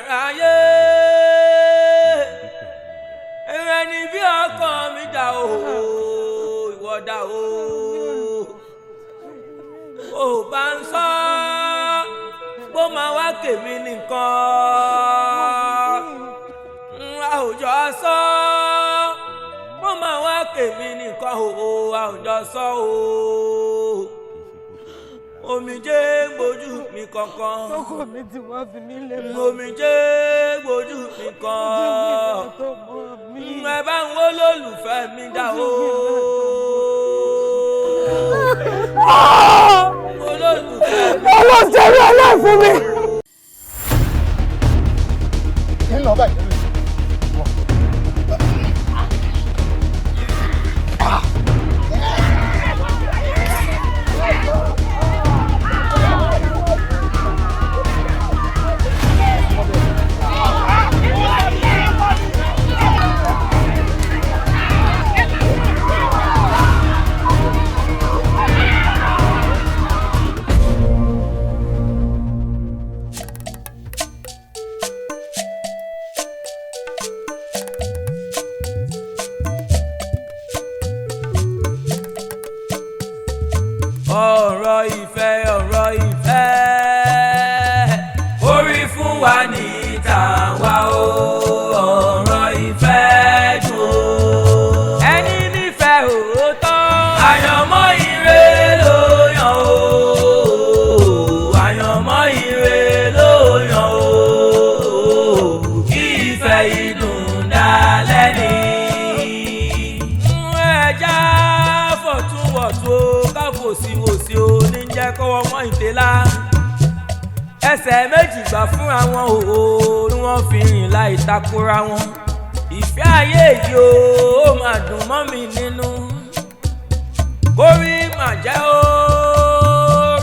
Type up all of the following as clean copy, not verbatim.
Ayé ẹni bí ọkọ mi dà o, ìwọ dà o, ò bá ń sọ bó máa wá kèmí nìkan, àwùjọ sọ bó máa wá kèmí nìkan o, àwùjọ sọ o, omijé gbójú mi kankan. Ọkọ mi ti wá fi mí lé mọ́. Omijé gbójú mi kan. Ẹ bá ń wó lólùfẹ́ mi dá o. Olólùfẹ́ mi. Ọlọ́sẹ̀rẹ̀ aláìfún mi. Ń lọ báyìí. Ọ̀rọ̀ ìfẹ́, ọ̀rọ̀ ìfẹ́, orí fún wa ní tàwa o, ọ̀rọ̀ ìfẹ́ dùn o. Ẹni nífẹ̀ẹ́ òótọ́, àyànmọ́ ire ló yàn o, àyànmọ́ ire ló yàn o, kí ìfẹ́ ìdùn dálẹ́ ni. Ẹja fọ̀túnwọ̀tún o, káfòsí wòsí o, ní jẹ́ kọ́wọ́ mọ́ ìtẹ́lá. Ẹsẹ̀ méjì gbà fún àwọn òhò ni wọ́n fi rìn láì takora wọn. Ìfẹ́ ayé yìí o, ó máa dùn mọ́ mi nínú. Kórí mà jẹ́ o,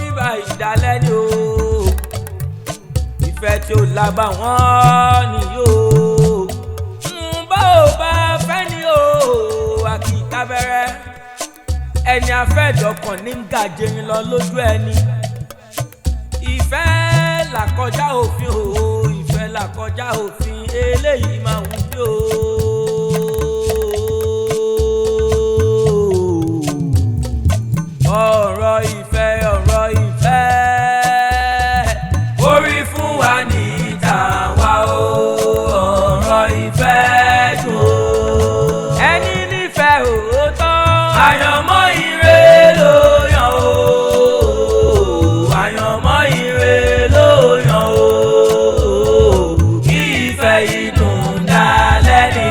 rí bá ìdálẹ́ ni o. Ìfẹ́ tí ó lábà wọ́n ni yóò. Bó o bá fẹ́ ni o, àkìtà bẹ̀rẹ̀ ẹni afẹ́dọ̀kàn ní gàjẹrin lọ lójú ẹni. Ìfẹ́ làkọjá òfin o, ìfẹ́ làkọjá òfin, eléyìí máa wù mí o. Ọ̀rọ̀ ìfẹ́, ọ̀rọ̀ ìfẹ́, orí fún wa ní tàwa o, ọ̀rọ̀ ìfẹ́ dùn o. Ẹni nífẹ̀ẹ́ òótọ́, àyànmọ́ ire ló yàn o, àyànmọ́ ire ló yàn o, kí ìfẹ́ ìdùn dálẹ́ ni.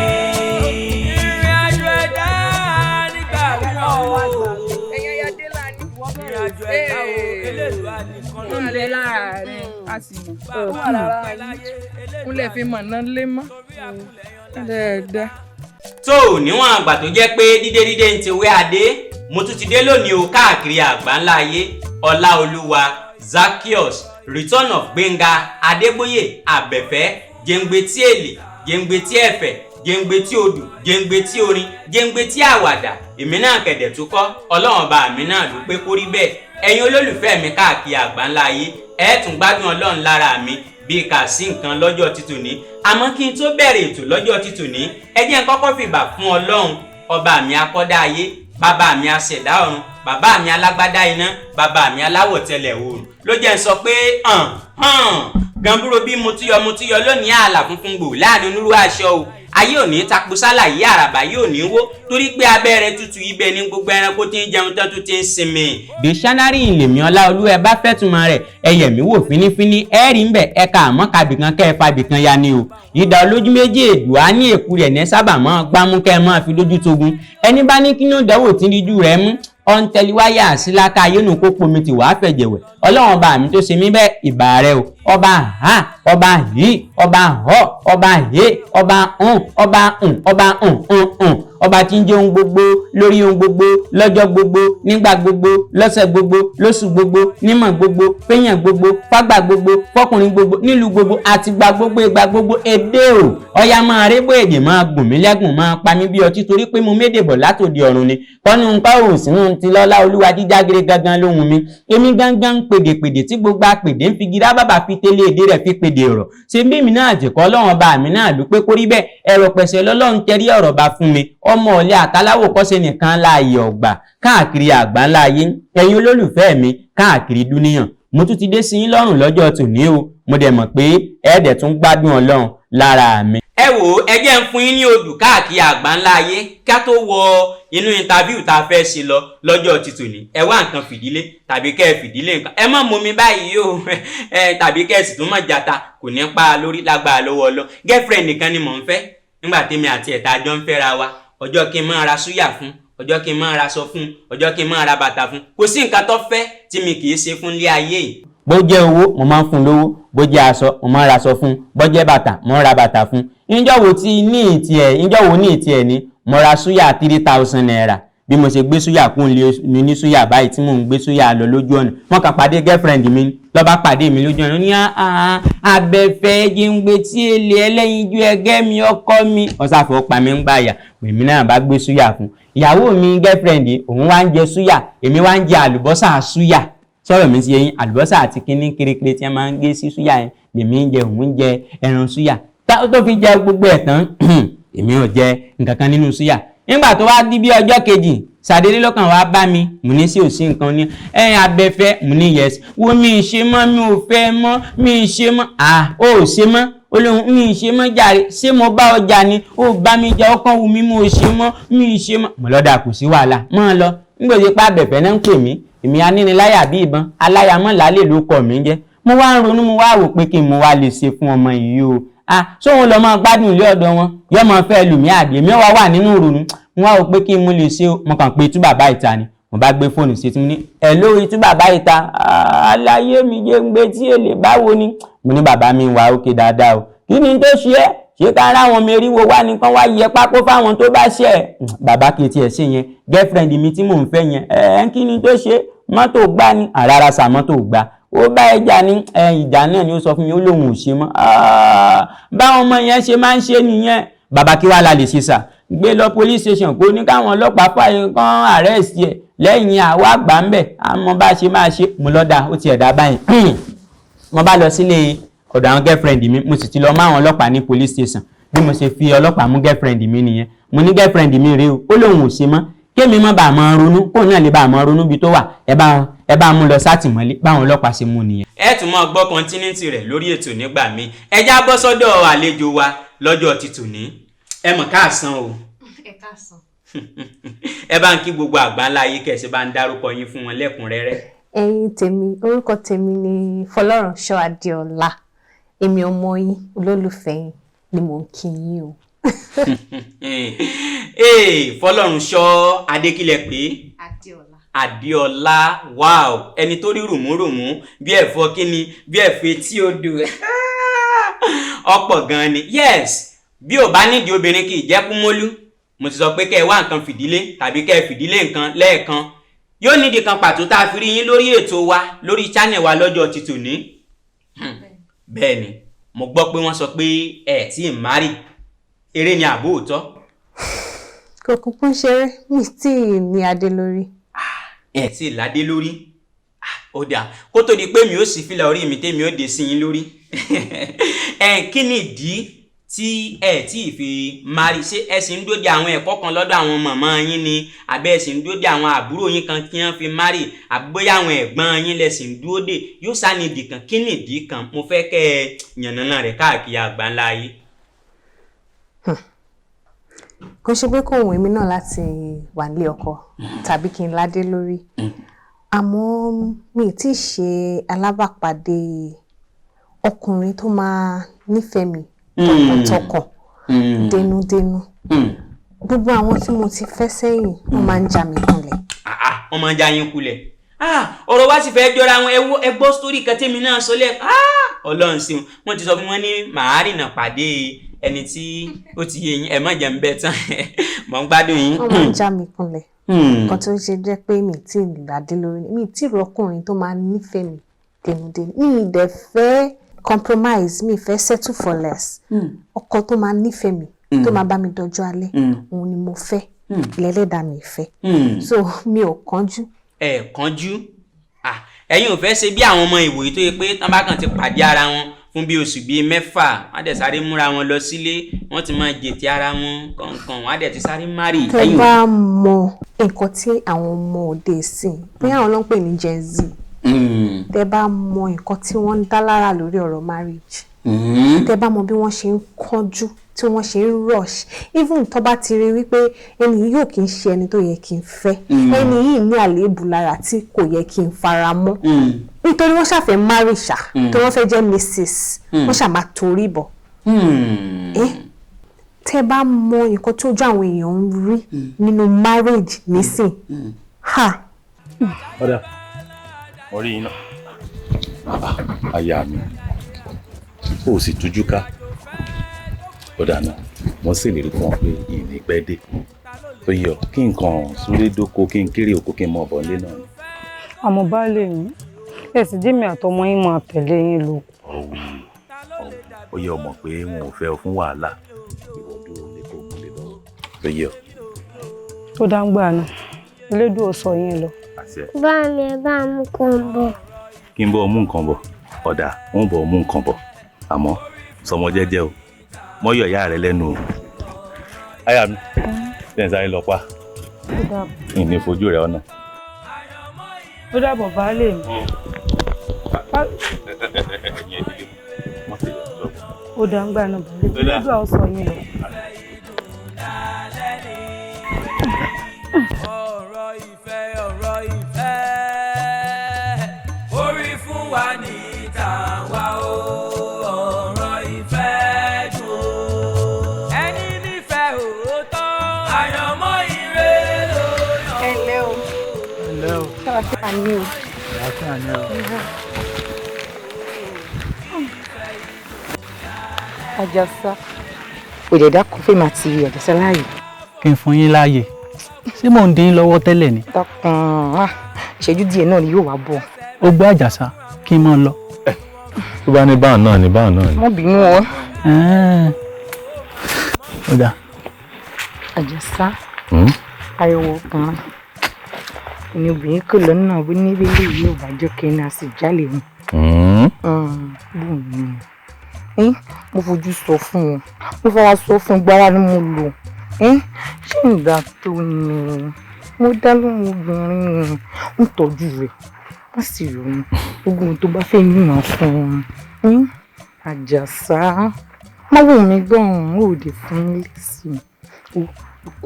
Ìrìn àjò ẹ̀dá nígbà mìíràn o, ìrìn àjò ẹ̀dá o, Elédùà nìkan ló ń lè bẹ lára rẹ, a sì mọ̀ bá wà pẹ́ láyé. Kúnlẹ̀ fi mọ̀nà lé mọ́ dáadáa. Tó o níwọ̀n àgbà tó jẹ́ pé dídé dídé ń ti wé adé, mo tún ti dé lónìí o káàkiri àgbáńlá ayé. Ọláolúwa Zaccheaus, Return of Gbénga Adébóyè Àbẹ̀fẹ́, jẹ́ngbé tí èlé, jẹ́ngbé tí ẹ̀fẹ̀, jẹ́ngbé tí odù, jẹ́ngbé tí orin, jẹ́ngbé tí àwàdà, èmi náà kẹ̀dẹ̀ tó kọ́ ọlọ́run bá mi náà ló pé kó rí bẹ́ẹ̀. Ẹ̀yin olólùfẹ́ mi káàkiri àgbáńlá ayé, ẹ̀ tún gbádùn ọlọ́run lára mi bí kà sí nǹkan lọ́jọ́ títòní. Àmọ́ kí n tó bẹ̀rẹ̀ ètò lọ́jọ́ títòní, ẹ jẹ́ n kọ́kọ́ fìbà fún ọlọ́run ọba mi akọ́dá ayé, bàbá mi aṣẹ̀dá ọ̀run, bàbá mi alágbádá iná, bàbá mi aláwọ̀ tẹlẹ̀ oòrùn. Ló jẹ́ n sọ pé hàn hàn gànbúrò bí mo tún yọ, mo tún yọ lónìí, ààlà funfun gbò láàrin onírú aṣọ o. Ayé ò ní tapu sálà yí, àràbà yóò ní wó torí pé abẹ́rẹ́ tútù ibẹ̀ ní gbogbo ẹranko tí ń jẹun tán tó ti ń sinmi. Dictionary ìlèmí Ọláolú, ẹ bá fẹ́ túmọ̀ rẹ̀, ẹyẹ mi wò fínífíní, ẹ rí ń bẹ̀ ẹ̀ka àmọ́ kabìkan kẹ́ ẹ fabìkan ya ni o. Ìdá olójú méjì èdò á ní èkú rẹ̀ ní sábà máa gbámú kẹ́ ẹ máa fi lójú togun. Ẹni bá ní kí ní ó dánwò tí ń díjú rẹ̀ mú ọ̀ǹtẹ̀líwáyà síláka ayénu kó pomi tì wàá fẹ̀jẹ̀wẹ̀. Ọlọ́run ọba mi tó ṣe mí bẹ́ẹ̀, ìbà rẹ o. Ọba ha, ọba yìí, ọba họ, ọba yé, ọba hùn, ọba hùn, ọba hùn hùn hùn. Ọba tí ń jẹ́ ohun gbogbo lórí ohun gbogbo lọ́jọ́ gbogbo nígbà gbogbo lọ́sẹ̀ gbogbo lóṣù gbogbo nímọ̀ gbogbo fẹ́yàn gbogbo fágbà gbogbo fọkùnrin gbogbo nílùú gbogbo àtìgbà gbogbo ìgbà gbogbo èdè o. Ọya máa rébó èdè máa gùn mí lẹ́gùn máa pa mí bí ọtí torí pé mo médè bọ̀ látòdì ọ̀run ni. Kọ́nù nǹkan ò sínú ti lọ́lá olúwa jíjágere gangan lóhùn mi. Èmi gangan ń pèdèpèdè tí gbogbo apèdè ń fi gira bàbà fi tẹ́lẹ̀ èdè rẹ̀ fi pèdè ọ̀rọ̀. Ṣé bí mi náà jẹ̀kọ́ ọlọ́run bá mi náà ló pé kórí bẹ́ẹ̀ ẹ̀rọ pẹ̀sẹ̀ lọ́lọ́run tẹrí ọ̀rọ̀ bá fún mi. Ọmọ ọ̀lẹ àtàláwò kọ́sẹ̀ nìkan láàyè ọ̀gbà káàkiri àgbáńlá ayé. Ẹ̀yin olólùfẹ́ mi káàkiri dúníyàn, mo tún ti dé sí yín lọ́rùn lọ́jọ́ tòní o. Mo dẹ̀ mọ̀ pé ẹ̀ẹ́dẹ̀ tún gbádùn ọlọ́run lára mi. Ẹ wò ó, ẹ jẹ́ ń fún yín ní odù káàkiri àgbáńlá ayé ká tó wọ inú interview tá a fẹ́ ṣe lọ lọ́jọ́ ti tòní. Ẹ wá nǹkan fìdílé tàbí kẹ́ ẹ fìdílé nǹkan, ẹ má mú mi báyìí o, ẹ tàbí kẹ́ ẹ sì tún mọ̀ jata kò ní pa lórí lágbára lọ́wọ́ lọ. Girlfriend nìkan ni mò ń fẹ́ nígbà tèmi àti ẹ̀ta jọ ń fẹ́ra wa. Ọjọ́ kí n máa ra súyà fún, ọjọ́ kí n máa ra aṣọ fún, ọjọ́ kí n máa ra bàtà fún, kò sí nǹkan tó fẹ́ tí mi kì í ṣe fún ilé ayé yìí. Bó jẹ́ owó mo máa ń fún lówó, bó jẹ́ aṣọ mo máa ń raṣọ fún, bó jẹ́ bàtà mo ń ra bàtà fún. Ńjọ́ wo tí ní ìtì ẹ̀, ńjọ́ wo ní ìtì ẹ̀ ni mo ra súyà 3,000 naira. Bí mo ṣe gbé súyà kún lé mi ní súyà báyìí tí mò ń gbé súyà lọ lójú ọ̀nà, wọ́n kàn pàdé girlfriend mi ló bá pàdé mi lójú ọ̀nà. Ó ní abẹ́fẹ́ jẹ́ngbé tí èlé ẹlẹ́yinjú ẹgẹ́ mi ọkọ mi. Ọ̀sáfọ̀ pa mi ń gbàyà, èmi náà bá gbé súyà fún ìyàwó mi girlfriend. Òun wá ń jẹ súyà, èmi wá ń jẹ àlùbọ́sà súyà. Sọ̀rọ̀ mi ti yẹ yín, àlùbọ́sà àti kíní kérékéré tí wọ́n máa ń gé sí súyà yẹn lèmi ń jẹ, òun ń jẹ ẹran súyà. Tó fi jẹ gbogbo ẹ̀ tán, èmi ò jẹ nǹkan kan nínú súyà. Nígbà tó wá di bí ọjọ́ kejì, ṣàdédé lọ́kàn wá bá mi. Mo ní sí ò sí nǹkan ní ẹ̀yìn abẹ́fẹ́. Mo ní yes. Wo mi ṣe mọ́, mi ò fẹ́ mọ́, mi ṣe mọ́. Ah, ó ò ṣe mọ́? Olóhùn mi ṣe mọ́ jàre. Ṣé mo bá ọjà ni? Ó bá mi jà, ọkàn wù mí, mo ṣe mọ́, mi ṣe mọ́. Mo lọ́dà kò sí wàhálà, mọ́ ọ lọ. Nígbà tó pa abẹ́fẹ́ náà ń pè mí, èmi aníniláyà bí ìbọn aláyàmọ́ làálẹ̀ ló kọ̀ mí jẹ́. Mo wá ń ronú, mo wá wò pé kí n mo wá lè ṣe fún ọmọ yìí o. Ah, sóhun lọ máa gbádùn ilé ọ̀dọ̀ wọn, yóò máa fẹ́ lù mí àbí èmi wá wà nínú ìrònú. Mo wá wò pé kí n mo lè ṣe o. Mo kàn pé tú bàbá ìta ni. Mo bá gbé fóònù sí tí mo ní ẹ lórí tú bàbá ìta. Àlàyé mi jẹ́ ń gbé tí èlé báwo ni. Mo ní bàbá mi wà ókè dáadáa o. Kí ni tó ṣe é? Ṣé ká ráwọn meriwo wá nìkan wá yẹ pákó fáwọn tó bá ṣe ẹ? Bàbá kì í tiẹ̀ ṣe yẹn, girlfriend mi tí mò ń fẹ́ yẹn ẹ kí ni tó ṣe? Mọ́tò gbá ni àràrà sà, mọ́tò gbá ó bá ẹja ní ìjà náà ni. Ó sọ fún mi, ó lóun ò ṣe mọ́. Báwọn ọmọ yẹn ṣe máa ń ṣe nìyẹn. Bàbá, kí wàá la lè ṣe sà? Gbé lọ police station kó ní káwọn ọlọ́pàá fàyè kan arrest ẹ̀, lẹ́yìn àwa àgbà ń bẹ̀ àmọ́ bá ṣe máa ṣe. Mo lọ́dà ó ti ẹ̀dá báyìí. Mo bá lọ sílé ọ̀dọ̀ àwọn girlfriend mi, mo sì ti lọ mọ́ àwọn ọlọ́pàá ní police station. Bí mo ṣe fi ọlọ́pàá mú girlfriend mi nìyẹn. Mo ní girlfriend mi rèé o, ó lóun ò ṣe mọ́, kémi má bàa máa ronú, kóun náà lè bàa máa ronú bí tó wà, ẹ bá mú lọ sátìmọ́lé. Báwọn ọlọ́pàá ṣe mú nìyẹn. Ẹ tún máa gbọ́ continuity rẹ̀ lórí ètò nígbà míì. Ẹ já bọ́ sọ́dọ̀ àlejò wa lọ́jọ́ ti tòní. Ẹ mọ̀ káàsán o. Ẹ káàsán. Ẹ bá ń kí gbogbo àgbáńlá ayé, kẹsì bá ń dárúkọ yín fún wọn lẹ́kùnrẹ́rẹ́. Ẹ̀yin tèmi, orúkọ tèmi ni Fọlọ́runṣọ́ Adéọlá. Èmi ọmọ yín, olólùfẹ́ yín ni mò ń kí yín o. Ee, Fọlọ́runṣọ́ Adékílẹ̀ pé Adéọlá. Adéọlá, wow, ẹni tó rí rùmúrùmú bí ẹ̀fọ́ kíni, bí ẹ̀fọ́ etí odò, ọ̀pọ̀ gan ni. Yes, bí ò bá nídìí obìnrin kì í jẹ́ kúmólú. Mo ti sọ pé kẹ́ ẹ wá nǹkan fìdílé tàbí kẹ́ ẹ fìdílé nǹkan lẹ́ẹ̀kan, yóò nídìí kan pàtó tá a fi rí yín lórí ètò wa, lórí channel wa lọ́jọ́ ti tòní. Bẹ́ẹ̀ ni, mo gbọ́ pé wọ́n sọ pé ẹ tí ì marry. Eré ni àbó òótọ́? Kò kúkú ń ṣeré, mi tí ì ní adé lórí. Ẹ tí ì ládé lórí. Ó dáa, kó tó di pé mi ó sì fìlà orí mi tèmi ó dé sí yín lórí ẹ, kí ni ìdí tí ẹ tí ì fi marry? Ṣé ẹ sì ń dóde àwọn ẹ̀kọ́ kan lọ́dọ̀ àwọn màmá yín ni, àbẹ́ ẹ sì ń dóde àwọn àbúrò yín kan kí wọ́n fi marry, àbí bóyá àwọn ẹ̀gbọ́n yín lẹ sì ń dúró dè? Yóò sá ní ìdí kan. Kí ni ìdí kan? Mo fẹ́ kẹ́ ẹ yànnàná rẹ̀ káàkiri àgbáńlá ayé. Kò ṣe pé kò wù mí náà láti wà nílé ọkọ tàbí kí n ládé lórí, àmọ́ mi ì tí ì ṣe alábàápàdé ọkùnrin tó máa nífẹ̀ẹ́ mi tọkàntọkàn, dénúdénú. Gbogbo àwọn tí mo ti fẹ́ sẹ́yìn, wọ́n máa ń já mi kulẹ̀. Ah, ah, wọ́n máa ń já yín kulẹ̀. Ah, ọ̀rọ̀ wa sì fẹ́ jọra wọn. Ẹ gbọ́ sórí kan tèmi náà sọ lẹ́ẹ̀. Ah, Ọlọ́run ṣeun, wọ́n ti sọ fún wọn ní màá rìnà pàdé. Ẹni tí ó ti yé yín, ẹ má jẹ́ ń bẹ́ tán, mọ̀ ń gbádùn yín. Wọ́n máa ń já mi kulẹ̀. Nǹkan tó ṣe jẹ́ pé mi tí ì ládé lórí ni mi tí ì rọ́kùnrin tó máa nífẹ̀ẹ́ mi dénúdénú. Mi ì dẹ̀ fẹ́ compromise, mi fẹ́ settle for less. Ọkọ tó máa nífẹ̀ẹ́ mi, tó máa bá mi dọjọ́ alẹ́, òun ni mo fẹ́, lẹ́lẹ́dàá mi fẹ́. So mi ò kánjú. Ẹ kánjú. Ẹ̀yin ò fẹ́ ṣe bí àwọn ọmọ ìwòye tó yẹ pé tán bá kàn ti pàdé ara wọn fún bí oṣù bíi 6, wọ́n á dẹ̀ sáré múra wọn lọ sílé, wọ́n ti máa jètè ara wọn kọ̀ọ̀kan, wọ́n á dẹ̀ ti sáré márì. Tẹ́ bá mọ nǹkan tí àwọn ọmọ òde ìsìn, bóyá àwọn ló ń pè ní Gen Z, tẹ́ bá mọ nǹkan tí wọ́n ń dá lára lórí ọ̀rọ̀ marriage, tẹ́ bá mọ bí wọ́n ṣe ń kánjú, tí wọ́n ṣe ń rush, even tó bá ti rí wípé ẹni yìí yóò kí n ṣe ẹni tó yẹ kí n fẹ́, ẹni yìí ní àléébù lára tí kò yẹ kí n fara mọ́, nítorí wọ́n ṣàfẹ́ marry ṣá, tó wọ́n fẹ́ jẹ́ Mrs, wọ́n ṣà máa torí bọ̀. Tẹ́ bá mọ nǹkan tó ojú àwọn èèyàn ń rí nínú marriage nísìn. Ọ̀dà orí iná aya mi, ó sì tújú ká. Ọ̀dà náà wọ́n ṣèlérí fún ọ pé ìní pẹ́ dé, tó yẹ kí nǹkan súré dóko, kí n kéré oko, kí n mọ ọ̀bọ̀ nílé náà ni. Àmọ́ baálé mi, ẹ sì dé mi àtọmọ yín máa tẹ̀lé yín lọ. Ó yẹ ọmọ pé wọn ò fẹ́ ọ fún wàhálà, ìwọ dúró ní kó múlẹ̀ lọ́wọ́, tó yẹ ọ. Ó dáńgbà náà, elédùn ò sọ yín lọ. Bá mi, ẹ bá mú nǹkan bọ̀. Kí n bọ́ mú nǹkan bọ̀? Ọ̀dà ń bọ̀ mú nǹkan bọ̀, àmọ́ sọmọ jẹ́jẹ́ o, mọ́yọ̀ ìyá rẹ lẹ́nu o. Aya mi, ṣe ń sáré lọ pa ìní fojú rẹ ọ̀nà. Ó dàbọ̀ baálé mi. Ó dáńgbà náà baálé mi, elédùn ò sọ yín lọ. Ọ̀rọ̀ ìfẹ́, ọ̀rọ̀ ìfẹ́, orí fún wa ní tàwa o, ọ̀rọ̀ ìfẹ́ dùn o. Ẹni nífẹ̀ẹ́ òótọ́, àyànmọ́ ire ló yàn. Ẹ ǹlẹ́ o. Ẹ ǹlẹ́ o. Ṣàlàfíà ni o. Àlàáfíà ni o. Àjàsá, òjò dákun fèmí àti Àjàsá láàyè. Kí n fún yín láàyè? Ṣé mò ń dín lọ́wọ́ tẹ́lẹ̀ ni? Dákun, ìṣẹ́jú díẹ̀ náà ni yóò wá bọ̀. Ó gbọ́ Àjàsá, kí n máa lọ. Tó bá ní báwọn náà ni báwọn náà ni. Má bínú o. Ó dáa. Àjàsá, ariwo kan ni obìnrin kò lọ́nà bó níbi ilé yìí ò bá jọ kí n á sì jálè mu. Bùn mi, mo fojú sọ fún wọn, mo fara sọ fún gbára ni mo lò. Ṣé ìgbà tó ni mo dá lóhùn obìnrin ń tọ́jú rẹ̀, má sì ronú ogun tó bá fẹ́ yìnbọn fún un. Àjàsá, má wò mí gbọ̀n, ó dé fún mi lẹ́sìn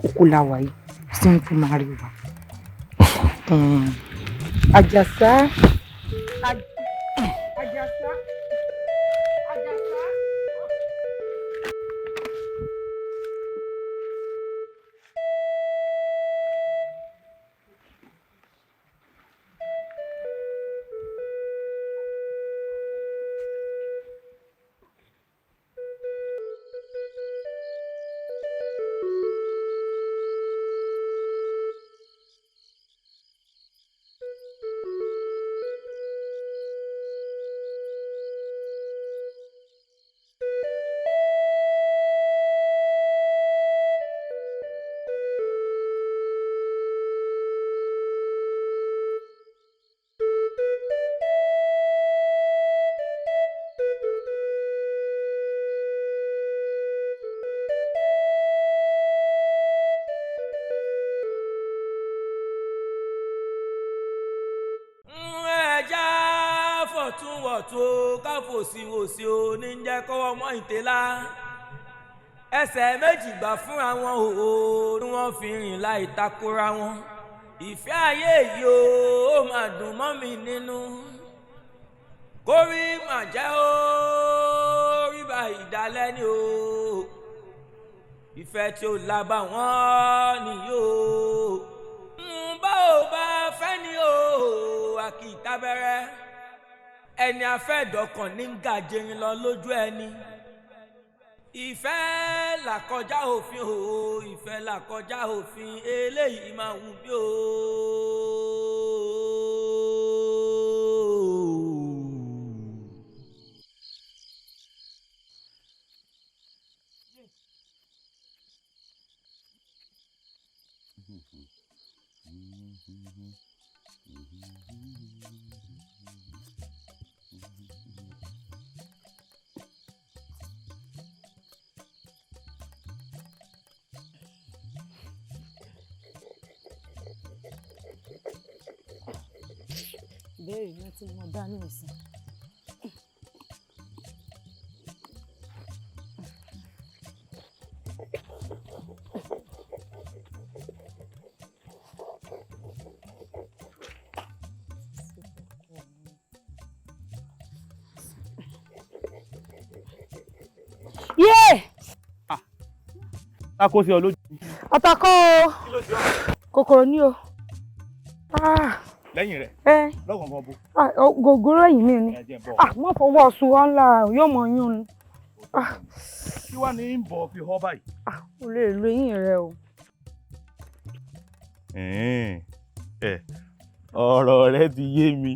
oko la wà yìí, sí ní tó máa rí wa. Àjàsá. Àjàsá. Àjàsá. Wọ̀tún káfòsí wòsí o ní jẹ́ kọ́wọ́ mọ́ ìtẹ́lá, ẹsẹ̀ méjì gbà fún àwọn òhò ni wọ́n fi rìn láì takora wọn. Ìfẹ́ ayé yìí o, ó máa dùn mọ́ mi nínú, kórí mà jẹ́ o, rí bá ìdálẹ́ ni o, ìfẹ́ tí ó lábà wọ́n nìyí o, bá ò bá fẹ́ ni o, àkìtàbẹ̀rẹ̀ ẹni afẹ́dọ̀kàn ní gàjẹrin lọ lójú ẹni. Ìfẹ́ là kọjá òfin o, ìfẹ́ là kọjá òfin, eléyìí máa wù mí o. Ìbéèrè náà tí mo dá ní ìsìn. Yé! Tako sí ọ lójú. Àtàkọ́ o, kòkòrò ní o. Lẹ́yìn rẹ̀ lọ́kànkan bo. Gògóró ẹ̀yìn mi ni. Wọ́n fọwọ́ sun ọ́ ńlá yóò mọ̀ yún ni. Kí wàá ní ń bọ̀ fi họ́ báyìí? O lè lo eyín rẹ o. Ọ̀rọ̀ rẹ ti yé mi.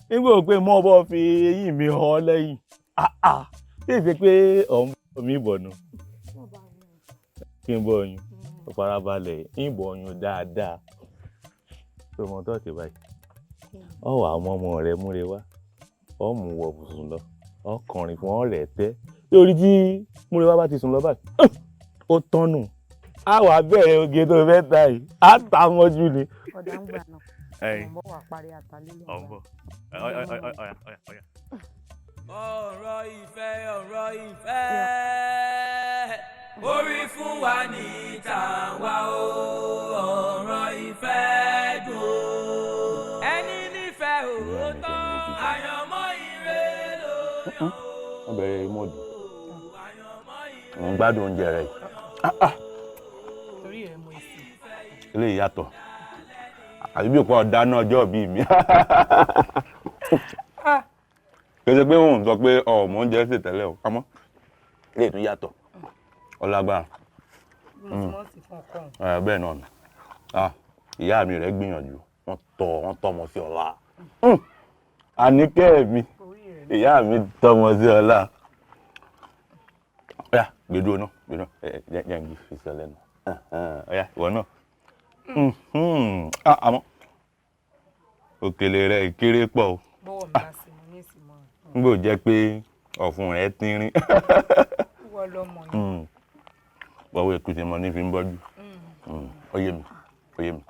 Nígbà wo pé mọ́ bọ́ fi eyín mi họ́ lẹ́yìn. Ṣé ìṣe pé ọ̀ ń bọ̀ mí bọ̀ nù? Kí n bọ̀ ọyún, ó farabalẹ̀, ń bọ̀ ọyún dáadáa. Tó mọ tó ṣe báyìí? Ọ wà mọ ọmọ rẹ múre wá, ọ mú wọ bùsùn lọ, ọ kọrin fún ọ rẹ tẹ. Lórí tí múre wá bá ti sùn lọ báyìí, ó tọ́nù. Á wà bẹ̀rẹ̀ oge tó fẹ́ ta yìí, á ta mọ́jú ni. Ọ̀dà ń gbà náà, ọ̀n bọ̀ wà parí àtàlẹ́ lọ́wọ́. Ọ̀n bọ̀, ọ̀yà ọ̀yà ọ̀yà. Ọ̀rọ̀ ìfẹ́, ọ̀rọ̀ ìfẹ́, orí fún wa ní tàwa o, ọ̀rọ̀ ìfẹ́ dùn o. Ẹni nífẹ̀ẹ́ òótọ́, àyànmọ́ ire ló yàn o. Wọ́n bẹ̀rẹ̀ mọ́ọ̀dù. Mo ń gbádùn oúnjẹ rẹ̀ yìí. Torí rẹ̀ mo sì. Eléyìí yàtọ̀. Àbí bí òpó ọ̀dá náà ọjọ́ bíi mi. Kì í ṣe pé òun sọ pé ọmọ oúnjẹ ṣe tẹ́lẹ̀ o, àmọ́ eléyìí tún yàtọ̀. Ọlágbára. Bẹ́ẹ̀ náà ni. Ìyá mi rẹ̀ gbìyànjú, wọ́n tọ́ ọmọ sí ọlá. Àníkẹ́ mi, ìyá mi tọ́ ọmọ sí ọlá. Ọ̀yá, gbèdúró náà, gbèdúró náà, jẹ́ n fi sí ọ lẹ́nu. Ọ̀yá, ìwọ náà. Àmọ́ òkèlè rẹ̀ kéré pọ̀ o. Bọ́wọ̀ mi bá sí mo ní ìsìn mọ́. N kò jẹ́ pé ọ̀fun rẹ̀ tínrín. Wọ́n lọ́mọ yẹn. Bọ́wọ́ èkúté mọ ní fi ń bọ́jú. Ó yé mi, ó yé mi.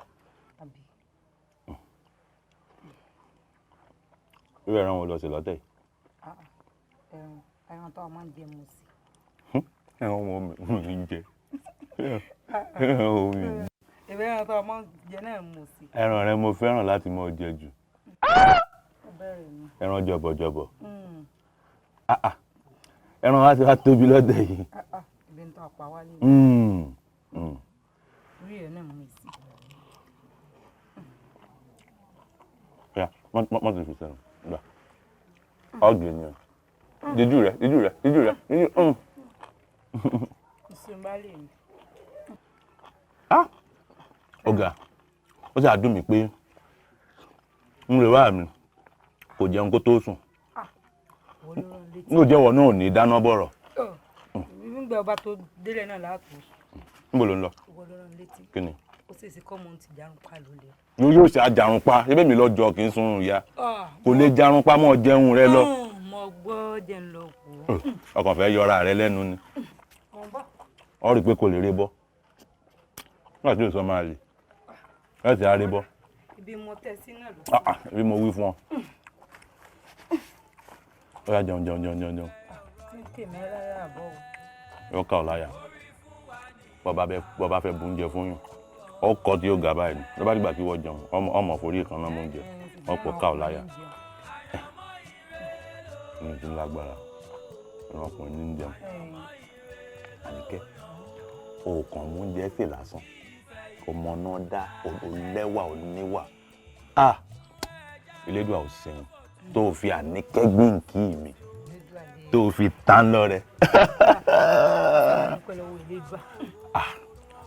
Irú ẹran wo lọ sí lọ́tẹ̀ yìí? Ẹran tó o máa ń jẹ mo sí. Ẹran wo mi ń jẹ? Ẹran wo mi ń jẹ? Ìwé ẹran tó o máa ń jẹ náà mo sí. Ẹran rẹ mo fẹ́ràn láti máa jẹ jù. Ẹran jọ̀bọ̀jọ̀bọ̀. Ẹran wa ti wá tóbi lọ́tẹ̀ yìí. Ibi ń tọ́ ọ̀pá wálé. Orí ẹ̀ náà mo sí. Mọ́ ti fi sẹ́nu. Gbà. Ọ̀gbìn ni o. Díjú rẹ̀, díjú rẹ̀, díjú rẹ̀, díjú. Ìsìn bá lè mi. Ọ̀gá, ó sì àdùn mí pé ń lè wá mi kò jẹun kó tó sùn. N kò jẹ́wọ́ náà ò ní dáná bọ̀rọ̀. Nígbà ọba tó délẹ̀ náà láàtò. Níbo ló ń lọ? Ìwọ ló rán létí. Kí ni? Ó sì ṣe kọ́ mọ́ ti jarun pa lólè. Yóò ṣe àjàrùn pa, ebí mi lọ́jọ́ kì í sun ìyá. Kò lè jarun pa mọ́ jẹun rẹ lọ. Mo gbọ́ jẹ́ ń lọ kú. Ọkàn fẹ́ yọra rẹ lẹ́nu ni. Ọ rí i pé kò lè ré bọ́. Nígbà tí òsán máa lè. Láti á ré bọ́. Ibi mo tẹ́ sí náà lọ. Ibi mo wí fún ọ. Ó yá jẹun jẹun jẹun jẹun jẹun. Tèmi rárá àbọ̀ o. Yóò ká ọ láyà. Bọ́ bá fẹ́ bu oúnjẹ fún yàn. Ọkọ̀ tí ó ga báyìí ló bá dìgbà kí wọ́n jẹun ọmọ forí kan náà mú oúnjẹ ọ̀pọ̀ ká ọ láyà. Ní ìdí lágbára ọkùnrin ní jẹun. Àníkẹ́, òòkàn mú oúnjẹ sè lásán, ọmọ náà dá olẹ́wà oníwà. Elédùà ò sẹ́yìn tó fi Àníkẹ́ gbìǹkì mi tó fi tán lọ́rẹ. Elédùà.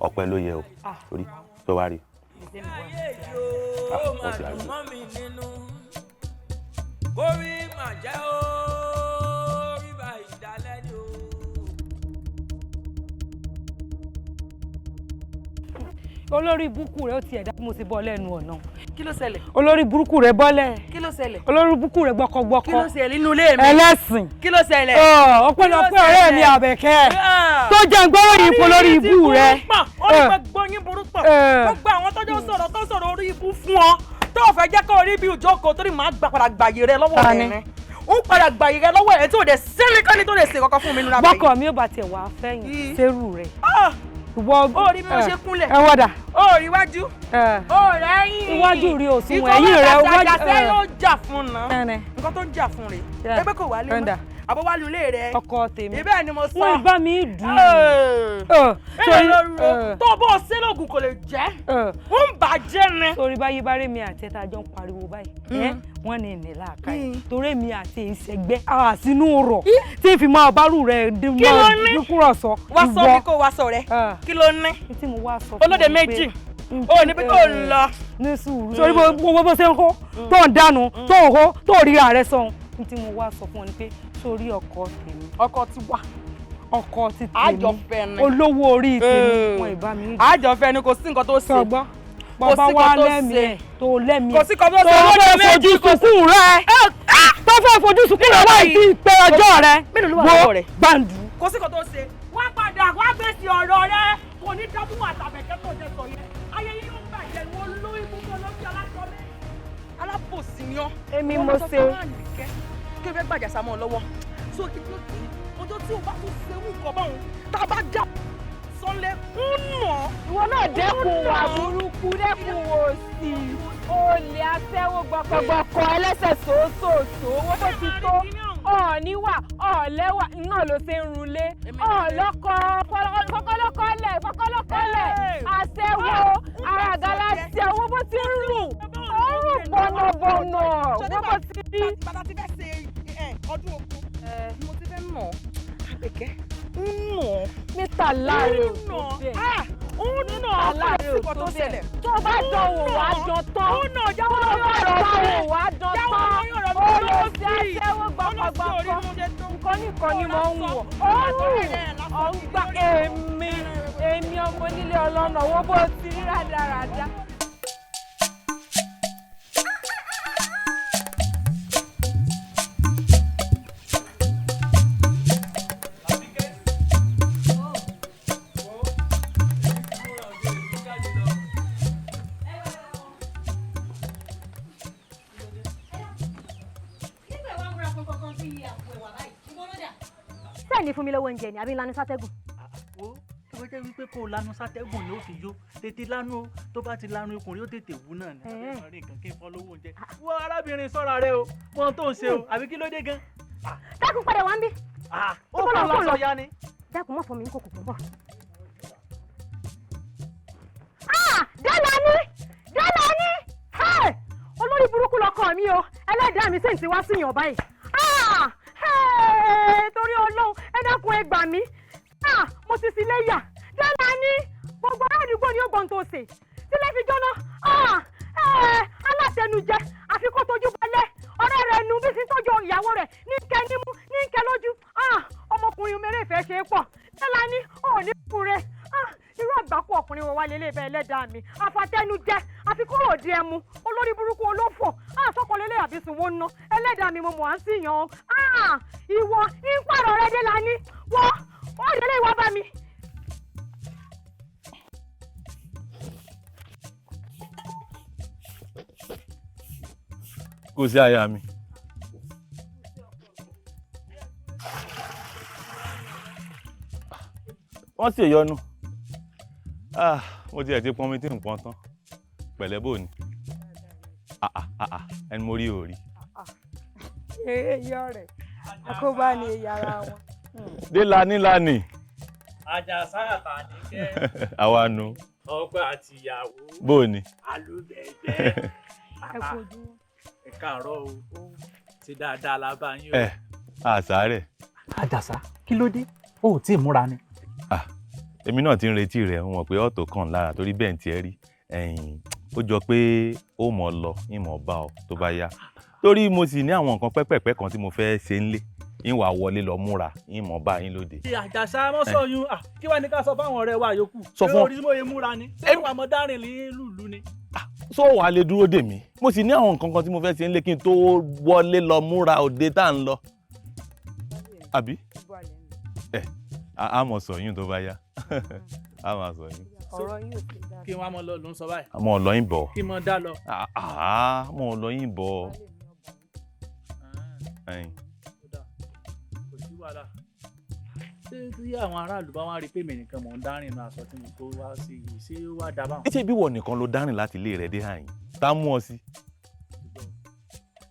Ọpẹ́ ló yẹ o torí tó wá rí. Ó máa dùn mọ́ mi nínú kórí mà jẹ́ ó rí bá ìdálẹ́ ni o. Olórí burúkú rẹ ó tiẹ̀ dá bí mo ti bọ́ lẹ́nu ọ̀nà. Kí ló ṣẹlẹ̀? Olórí burúkú rẹ bọ́lẹ̀. Kí ló ṣẹlẹ̀? Olórí burúkú rẹ gbọkọgbọkọ. Kí ló ṣẹlẹ̀ nínú ilé mi? Ẹlẹ́sìn. Kí ló ṣẹlẹ̀? Ọpẹ́lọpẹ́ ọ̀rẹ́ mi Àbẹ̀kẹ́ tó jẹ́ gbọ́rọ̀ yìí fún lórí ibú rẹ. Orí gbogbo yín burú pọ̀. Gbogbo àwọn tọ́jọ́ sọ̀rọ̀ tó sọ̀rọ̀ orí ibú fún ọ tó fẹ́ jẹ́ kó orí bí ìjókòó torí màá gbà padà gbàyè rẹ lọ́wọ́ rẹ ni. Ó padà gbàyè rẹ lọ́wọ́ rẹ tí ò dẹ̀ sílíkọ́ni tó lè ṣe kankan fún mi nínú abẹ́ yìí. Bọ́kọ̀ mi ò bá tiẹ̀ wá fẹ́yìn sẹ́rù rẹ̀. Ìwọ orí bí mo ṣe kúnlẹ̀. Ẹ wọ́dà. Ó rí iwájú. Ó rẹ́yìn. Iwájú rí òsùnwọ̀n ẹ̀yìn rẹ̀ iwájú. Ìkọ́ bàtà ló jà fún ná. Nǹkan tó ń jà fún rè. Ẹgbẹ́ kò wálé mọ́. Àbọ̀ wá lulẹ̀ rẹ̀. Ọkọ tèmi. Ibẹ̀ ni mo sọ. Wọ́n bá mi dùn. Ẹ tó bó o ṣe lóògùn kò lè jẹ́. Ń bàjẹ́ ni. Torí báyé bá rémi àti ẹ̀ta jọ ń pariwo báyìí. Wọ́n ní ìní làákàyè. Torí èmi àti ìṣẹ́gbẹ́ àsínú rọ̀ tí n fi máa bárù rẹ̀ dúkúrọ̀ sọ. Wá sọ bí kò wá sọ rẹ̀. Kí ló ní? Tí mo wá sọ fún Olóde méjì. O níbi tó ń lọ. Ní sùúrù. Torí bó bó ṣe ń hó tó ń dànù tó ń hó tó ń ríra rẹ̀ sọ̀hún. Tí mo wá sọ fún ọ ni pé sórí ọkọ tèmi. Ọkọ ti wà. Ọkọ ti tèmi. Àjọfẹ́ ni. Olówó orí tèmi. Wọn ìbá mi. Àjọfẹ́ ni kò sí nǹkan tó ṣe. Sọgbọ́n. Bàbá wa lẹ́mìí ẹ̀ tó lẹ́mìí ẹ̀. Kò sí kan tó ṣe. Tó fẹ́ fojú sunkún rẹ̀. Tó fẹ́ fojú sunkún rẹ̀ láì tí ì pé ọjọ́ rẹ̀. Mélòó ló wà lọ́wọ́ rẹ̀? Gbàǹdù. Kò sí kan tó ṣe. Wá padà wá gbèsè ọ̀rọ̀ rẹ̀. Kò ní dábùú àtàbẹ̀kẹ́ tó jẹ sọ yẹn. Ayé yín yóò bàjẹ́ ni wọ́n lórí gbogbo olóṣì aláṣọ mi. Alábòsí ni ọ́. Èmi mo ṣe. Kí o fẹ́ gbàjà sámọ́ lọ́wọ́. So kí ló ti ọjọ́ tí o bá tún ṣe irú nǹkan báwọn tá a bá já sọ́lẹ̀ ń nà. Ìwọ náà dẹ́kun wà burúkú, dẹ́kun òsì, olè aṣẹ́wó gbọkọgbọkọ ẹlẹ́sẹ̀ sòósòòsò owó tó ti tó ọ̀ọ́níwà ọ̀ọ́lẹ́wà náà ló ṣe ń runlé ọ̀ọ́lọ́kọ fọkọlọ́kọlẹ̀ fọkọlọ́kọlẹ̀ aṣẹ́wó ara galaxy owó bó ti ń rùn ó ń rùn bọ̀nàbọ̀nà owó bó ti rí. Bàtà ti fẹ́ ṣe ọdún oko ni mo ti fẹ́ nà ọ́ Àbẹ̀kẹ́ ń nà ọ́. Mítà láàrin ò tó bẹ́ẹ̀. Ń nà ọ́ láàrin ò tó bẹ́ẹ̀. Tó bá dán wò wá dán tán. Ń nà jáwọ́ Tó lórí bá ọ̀rọ̀ dán mi. wò wá dán Jáwọ́ tán. lórí ọ̀rọ̀ mi. Ó lọ sí aṣẹ́wó gbọkọgbọkọ. Nǹkan nìkan ni mo ń wọ̀. Ó rùn ọ̀ ń gbá èmi èmi ọmọ onílé ọlọ́nà owó bó ti rí rádaràda. Sẹ́ẹ̀ ní fún mi lówó oúnjẹ ni àbí ńlá ní sátẹ́gùn. Wo tó bá jẹ́ wípé kó o lanu sátẹ́gùn ni ó fi yó tètè lanu o tó bá ti lanu ikùn rí ó tètè wú náà ni àbí ìmọ̀ rí nǹkan kí n fọ́ lówó oúnjẹ. Wo arábìnrin sọ́ra rẹ o mọ ohun tó ń ṣe o àbí kí ló dé gan. Dákun padà wá ń bí. Ó kọ́ lọ́sọ̀ ya ni. Dákun mọ́ fún mi ní kòkò pọ̀ bọ̀. Délani! Délani! Olórí burúkú lọkọ mi o ẹlẹ́dàá mi sì ń ti wá síyàn báyìí. Torí Ọlọ́run ẹ dákun ẹ gbà mí. Mo ti sì léyà. Délani! Gbogbo ará àdúgbò ni ó gbọ́n tó ṣe. Tílé fi jóná. Alátẹnujẹ àfi kó tójú balẹ̀. Ọ̀rẹ́ rẹ̀ nu bí ti ń tọ́jú ìyàwó rẹ̀ ní kẹ́ nímú ní kẹ́ lójú. Ọmọkùnrin mẹ́rẹ̀ ìfẹ́ ṣe é pọ̀. Délani ò ní kúre. Irú àgbákò ọkùnrin wo wá lélẹ̀ ìfẹ́ ẹlẹ́dàá mi. Àfàtẹnujẹ àfi kúrò òdi ẹmu. Olórí burúkú olófò. Àsọkọlélẹ̀ àbí sunwó ná. Ẹlẹ́dàá mi mo mọ̀ á sí yàn án. Ìwọ ń pààrọ̀ rẹ Délani. Wọ́n ó délé ìwà bá mi. Kò sí aya mi. Wọ́n sì yọnu. Mo tiẹ̀ ti pọnmi tí n pọn tán. Pẹ̀lẹ́ bò ni. Ẹni mo rí ò rí. Eré yọ rẹ̀, àkóbá ni ìyára wọn. Délani lani. Àjàsá àtàníkẹ́. Àwa nu. Ọkọ àti ìyàwó. Bò ni. Àlùbẹ̀bẹ̀. Ẹ kú ojú. Ẹ káàárọ̀ o, ti dáadáa la bá yín o. Ẹ àṣàrẹ̀. Àjàsá kí ló dé? O ò tí ì múra ni. Èmi náà ti ń retí rẹ̀, wọ́n pé ọ̀tọ̀ kàn lára torí bẹ́ẹ̀ ń tiẹ̀ rí. Ẹ̀yìn ó jọ pé ó mọ̀ lọ, ìmọ̀ bá ọ tó bá yá. Torí mo sì ní àwọn nǹkan pẹ́pẹ̀pẹ́ kan tí mo fẹ́ ṣe ń lé. Ń wà wọlé lọ múra, ń mọ̀ bá yín lóde. Àjàsá mọ́ sọ̀yún, kí wàá ní ká sọ fáwọn ọ̀rẹ́ wa yòókù. Sọ fún ọ. Orí mo yẹ múra ni, ṣé wàá mọ dárìn ní lùlù ni? Sọ wàá lè dúró dè mí. Mo sì ní àwọn nǹkan kan tí mo fẹ́ ṣe ń lé kí n tó wọlé lọ múra òde tá à ń lọ. Àbí? Ẹ a mọ̀ sọ̀yún tó bá yá. A máa sọ̀yún. Ọ̀rọ̀ yín ò ti dáa. Kí wọ́n á mọ lọ ló ń sọ báyìí. A mọ̀ lọ yín bọ̀. Kí mọ dá lọ. Àá mọ̀ lọ yín bọ̀. Kò sí wàhálà. Ṣé tí àwọn aráàlú bá wá rí pé mi nìkan mò ń dárìn inú aṣọ tí mo kó wá sí yìí, ṣé ó wá dá báwọn? Ṣé bí wọ́n nìkan ló dárìn láti ilé rẹ̀ dé àyìn? Tá mú ọ sí.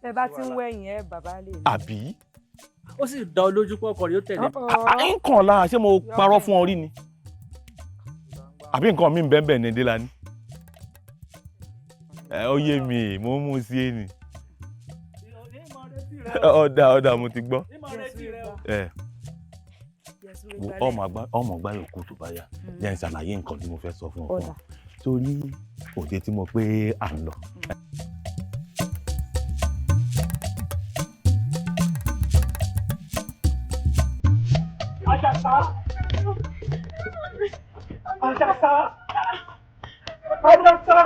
Ẹ bá ti ń wẹ̀yìn ẹ bàbá lè. Àbí? Ó sì dá ọ lójú pé ọkọ rẹ̀ yóò tẹ̀lé. Nǹkan lára ṣé mo parọ́ fún ọ rí ni? Àbí nǹkan mi ń bẹ́ẹ̀ bẹ́ẹ̀ ní Délání? Ẹ ó yé mi, mo ń mú sí é ni. Ọ̀dà ọ̀dà mo ti gbọ́. Ẹ wo ọmọ àgbá yòókù tó bá yá. Jẹ́ n ṣàlàyé nǹkan tí mo fẹ́ sọ fún ọ fún ọ. Torí òde tí mo pé à ń lọ. Àjàsá! Àjàsá! Àjàsá!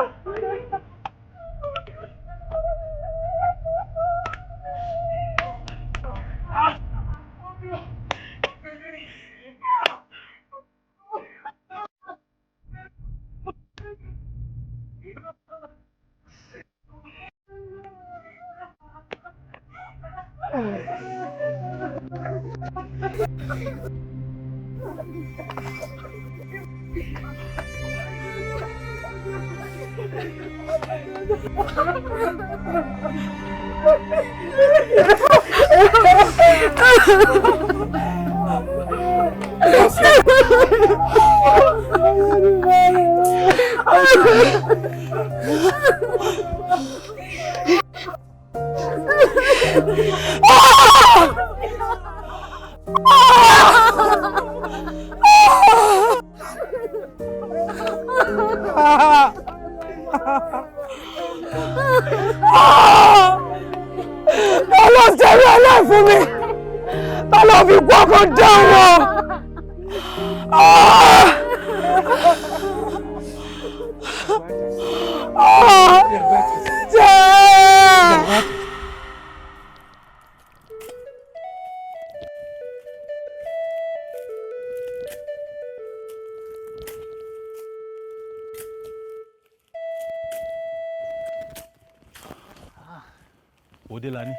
Odélani,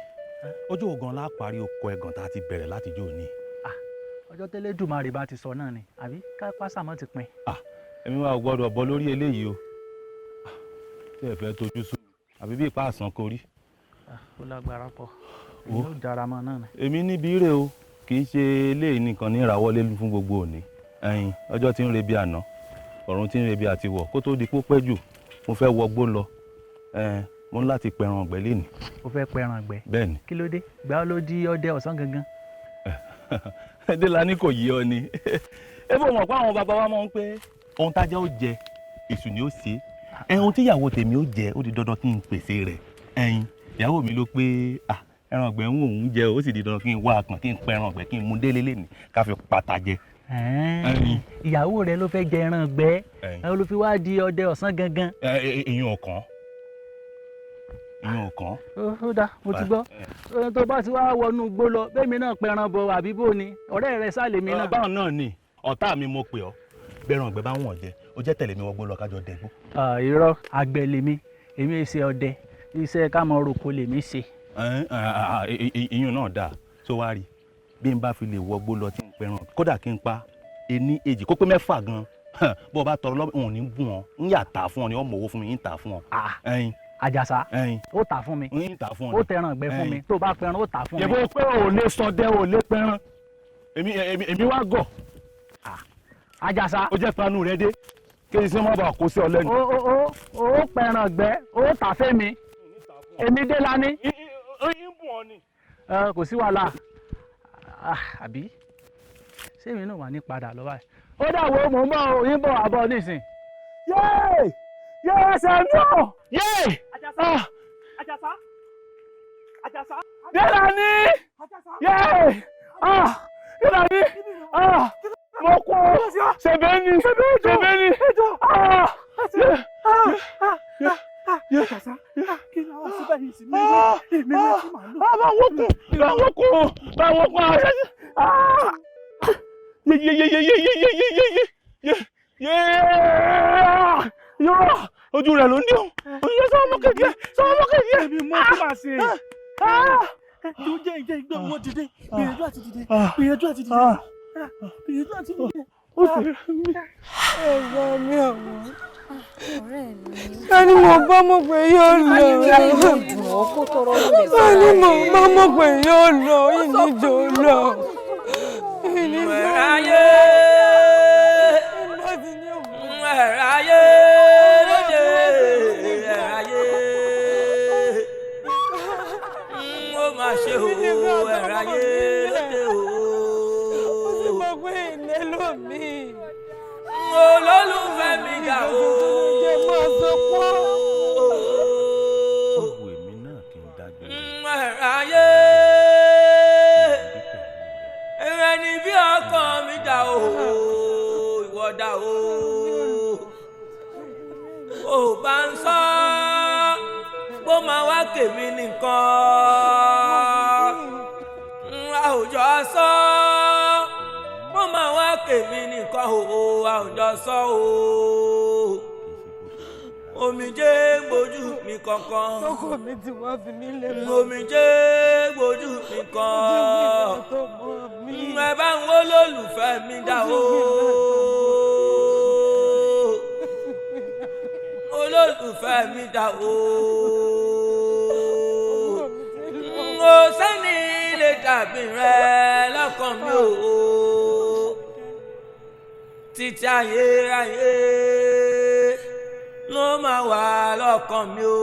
ọjọ́ ògan la parí oko ẹ̀gàn tá a ti bẹ̀rẹ̀ láti jò ní. Ọjọ́ tẹ́lẹ̀ Dùmarè bá ti sọ náà ni, àbí ká pásàmọ́ ti pin. Èmi wà gbọ́dọ̀ bọ́ lórí eléyìí o. Ṣé ẹ fẹ́ tojú sú mi? Àbí bí ipa àsán kò rí? Ó lágbára pọ̀, èmi ò dára mọ́ náà ni. Èmi níbi ire o, kì í ṣe eléyìí nìkan ní ìràwọ́lé fún gbogbo òní. Ẹyin, ọjọ́ tí ń re bí àná, ọ̀run tí ń re bí àtiwọ̀, kó tó di pópẹ́ jù, mo fẹ́ wọgbó lọ. Mo ní láti pẹran ọ̀gbẹ́ lénìí. O fẹ́ pẹran ọ̀gbẹ́? Bẹ́ẹ̀ni. Kí ló dé? Ìgbà ló di ọdẹ ọ̀sán gangan? Délani kò yé ọ ni. Ẹ bọ̀ mọ̀ pé àwọn bàbá wa máa ń pé ohun tájá ó jẹ, èṣù ni ó ṣe. Ẹ̀hun tíyàwó tèmi ó jẹ, ó di dandan kí n pèsè rẹ̀. Ẹyin, ìyàwó mi ló pé ẹran ọ̀gbẹ́ ń wò ó jẹ, ó sì di dandan kí n wá akàn kí n pẹran ọ̀gbẹ́ kí n mú délé lénìí ká fi pata jẹ. Ìyàwó rẹ ló fẹ́ jẹ ẹran ọ̀gbẹ́, ló fi wá di ọdẹ ọ̀sán gangan. Ìyún ọ̀kan. Ìyún ọ̀kan. Ó dáa, mo ti gbọ́. Tó bá ti wá wọnú igbó lọ, bẹ́ẹ̀mi náà pẹran bọ̀ àbí bó ni, ọ̀rẹ́ rẹ sá lèmi náà. Báwọn náà ni, ọ̀tá mi mo pè ọ́. Bẹ́ẹ̀ràn ọ̀gbẹ́ bá wọ̀n jẹ, ó jẹ́ tẹ̀lé mi wọgbó lọ kájọ dẹ̀gbó. Irọ́, àgbẹ̀ lèmi, èmi ṣe ọdẹ, iṣẹ́ ká mọ roko lèmi ṣe. Ìyún náà dáa, tó wá rí bí n bá fi lè wọgbó lọ tí n pẹran, kódà kí n pa ení èjì kó pé mẹ́fà gan-an, bó o bá tọrọ lọ́wọ́ òun ní bùn ọ́, ń yà tà fún ọ ni, ó mọ owó fún mi, ń tà fún ọ. Àjàsá, ó tà fún mi, ó tẹran ìgbẹ́ fún mi, tó bá pẹran ó tà fún mi. Yẹ̀bọ̀ pé ò lè sọdẹ ò lè pẹran, èmi wá gọ̀. Àjàsá. Ó jẹ́ fanu rẹ dé, kí n ṣe má bàa kó sí ọ lẹ́nu. Ó pẹran ìgbẹ́, ó tà fẹ́ mi, èmi Délani. Ń bùn ọ ni. Kò sí wàhálà, àbí ṣé èmi náà wà ní padà lọ báyìí? Ó dàwọ̀ mò ń bọ̀ o, yín bọ̀ àbọ̀ nísìn. Yéè! Yéè ẹsẹ̀ mi ò! Yéè! Àjàsá! Àjàsá! Àjàsá! Délàní! Yéè! Ah! Délàní! Ah! Mo kú o! Ṣèbé ni! Ṣèbé ni! Ah! Àjàsá! Kí ni àwọn síbẹ̀ yìí sí mi? Èmi náà ti máa lò. Ah! Báwo kù? Báwo kù? Báwo kù? Ah! Yé yé yé yé yé yé yé yé yé yé yé yóò ojú rẹ̀ ló ń dùn ojú rẹ̀ sọ́wọ́ mọ́kèké sọ́wọ́ mọ́kèké. Èmi mọ kí màá ṣe. Tó jẹ́ ìjẹ́ ìgbẹ́ wọn dìde, gbìyànjú àti dìde, gbìyànjú àti dìde, gbìyànjú àti dìde. Ó sì rẹ̀ mí. Ẹ̀gbọ́n mi ọ̀wọ́n. Ká ní mo bá mọ̀ pé yóò lọ. Ká ní mo bá mọ̀ pé yóò lọ, ìníjó lọ. Ìníjó Ẹ̀ráyé ẹ̀ráyé lóde ẹ̀ráyé ó máa ṣe o ẹ̀ráyé lóde o. Ó sì mọ̀ pé ilé lómi. Olólùfẹ́ mi dà o. Jẹ́ máa sọ pọ́. Ó wù èmi náà kí n dágbére. Ẹ̀ráyé ẹni bí ọkàn mi dà o ìwọ dà o. Ò bá ń sọ bó máa wá kèmí nìkan. Àwùjọ sọ bó máa wá kèmí nìkan o àwùjọ sọ o. Omijé gbojú mi kankan. Sọ́kọ̀ mi ti wá fi mí lé mọ́. Omijé gbojú mi kan. Ẹ bá ń wó lólùfẹ́ mi dà o. Olólùfẹ́ mi dà o. N ò sẹ́ni lè dàbí rẹ lọ́kàn mi o. Títí ayé ayé ló máa wà lọ́kàn mi o.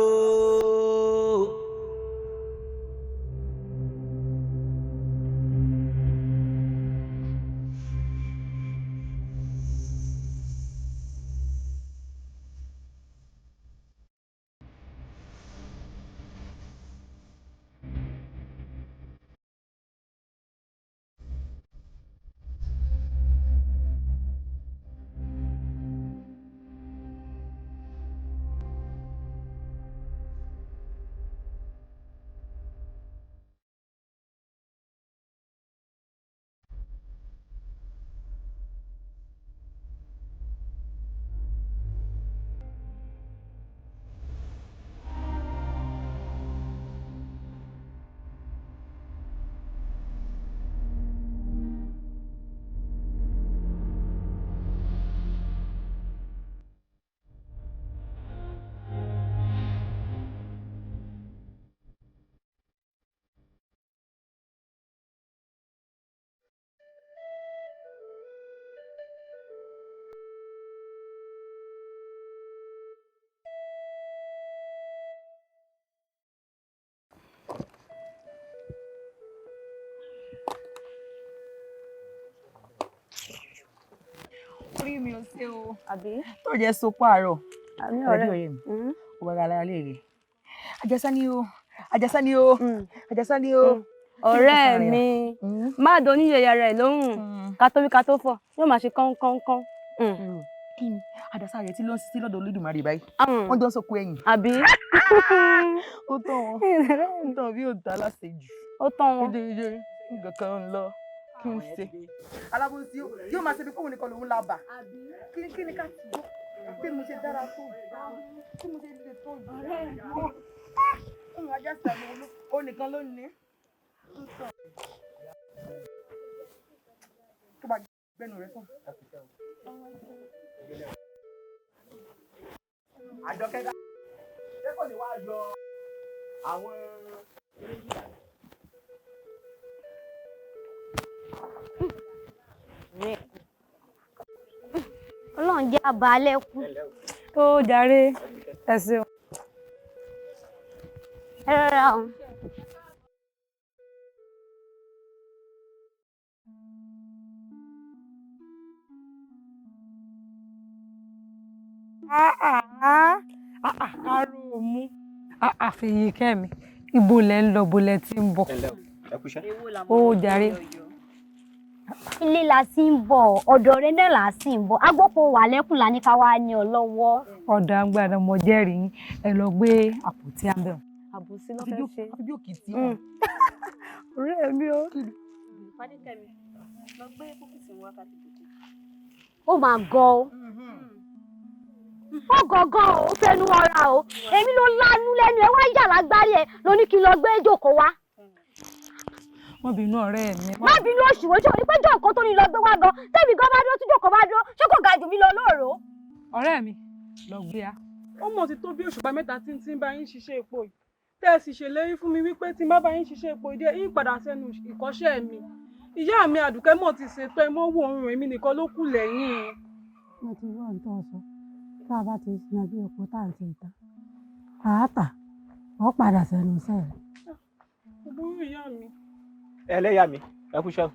Orí mi ò ṣe o. Àbí? Tó jẹ́ sopọ̀ àárọ̀. Àmì ọ̀rẹ́ mi. Ó bá ara lè rè. Àjàsá ni o, Àjàsá ni o, Àjàsá ni o. Ọ̀rẹ́ mi, má dán oníyẹ̀yà rẹ̀ lóhùn. Ká tó wí ká tó fọ̀, yóò máa ṣe kán-kán-kán. Kí ni Àjàsá rẹ̀ tí ló ń ṣiṣẹ́ lọ́dọ̀ Olódùmarè báyìí? Wọ́n jọ ń sọkú ẹ̀yìn. Àbí? Ó tán wọn. Ó tán bí ó dá láṣejù. Ó tán wọn. Nǹkan kan ń lọ. Kí n ṣe. Alábòsí yóò máa ṣe bí kóun nìkan lòun la bà. Kí ni ká ti gbọ́? Bí mo ṣe dára tó, bí mo ṣe lè tó yìí. Òun Àjàsá mi ó nìkan ló ní. Tó bá gbẹnu rẹ sàn. Àjọkẹ́ dá. Ṣé kò ní wá yọ àwọn. Ọlọ́run jẹ́ abalẹ̀ kú. Ó jàre, ẹ ṣeun. Ẹ rọra o. Káró mú. Àfẹ̀yìn kẹ́mi, ibo lẹ ń lọ, bo lẹ ti ń bọ̀. Ó jàre. Ilé la sì ń bọ̀, ọ̀dọ̀ rẹ náà la sì ń bọ̀. Agbópo wà lẹ́kùn la ní ká wá ní ọ lọ́wọ́. Ọ̀dà agbára mo jẹ́rìí yín, ẹ lọ gbé àpótí abẹ́ wọn. Àbòsí ló fẹ́ ṣe. Àbí òkìtì wọn. Ọ̀rẹ́ mi o. Fadékẹ́mi, lọ gbé kúkìsì wákàtí jòkó. Ó máa gọ o. Ó gọ̀gàn o, ó fẹnu ọ̀ra o. Èmi ló lánú lẹ́nu ẹ wá yà lágbárí ẹ ló ní kí n lọ gbé jòkó wá. Má bínú ọ̀rẹ́ mi. Má bínú oṣù wo ṣé o ní pé jọ nǹkan tó ní lọ gbé wá gan. Tẹ́mi gan bá dúró tí jòkó bá dúró, ṣé kò ga jù mí lọ lóòrò? Ọ̀rẹ́ mi, lọ gbé a. Ó mọ̀ ti tó bí òṣùpá mẹ́ta tí ń tí ń bá yín ṣiṣẹ́ epo yìí. Tẹ́ ẹ sì ṣèlérí fún mi wípé tí n bá bá yín ṣiṣẹ́ epo yìí díẹ̀, yín padà sẹ́nu ìkọ́ṣẹ́ mi. Ìyá mi Àdùkẹ́ mọ̀ ti ṣètò ẹ mọ́ wo oorun èmi nìkan ló kù lẹ́yìn. Mo ti gbọ́ ohun tó sọ. Tá a bá ti yanjú epo tá à ń ṣe ìtàn, àátà, ó padà sẹ́nu iṣẹ́ rẹ̀. Kò burú ìyá mi. Ẹlẹ́yà mi, ẹ kú iṣẹ́ o.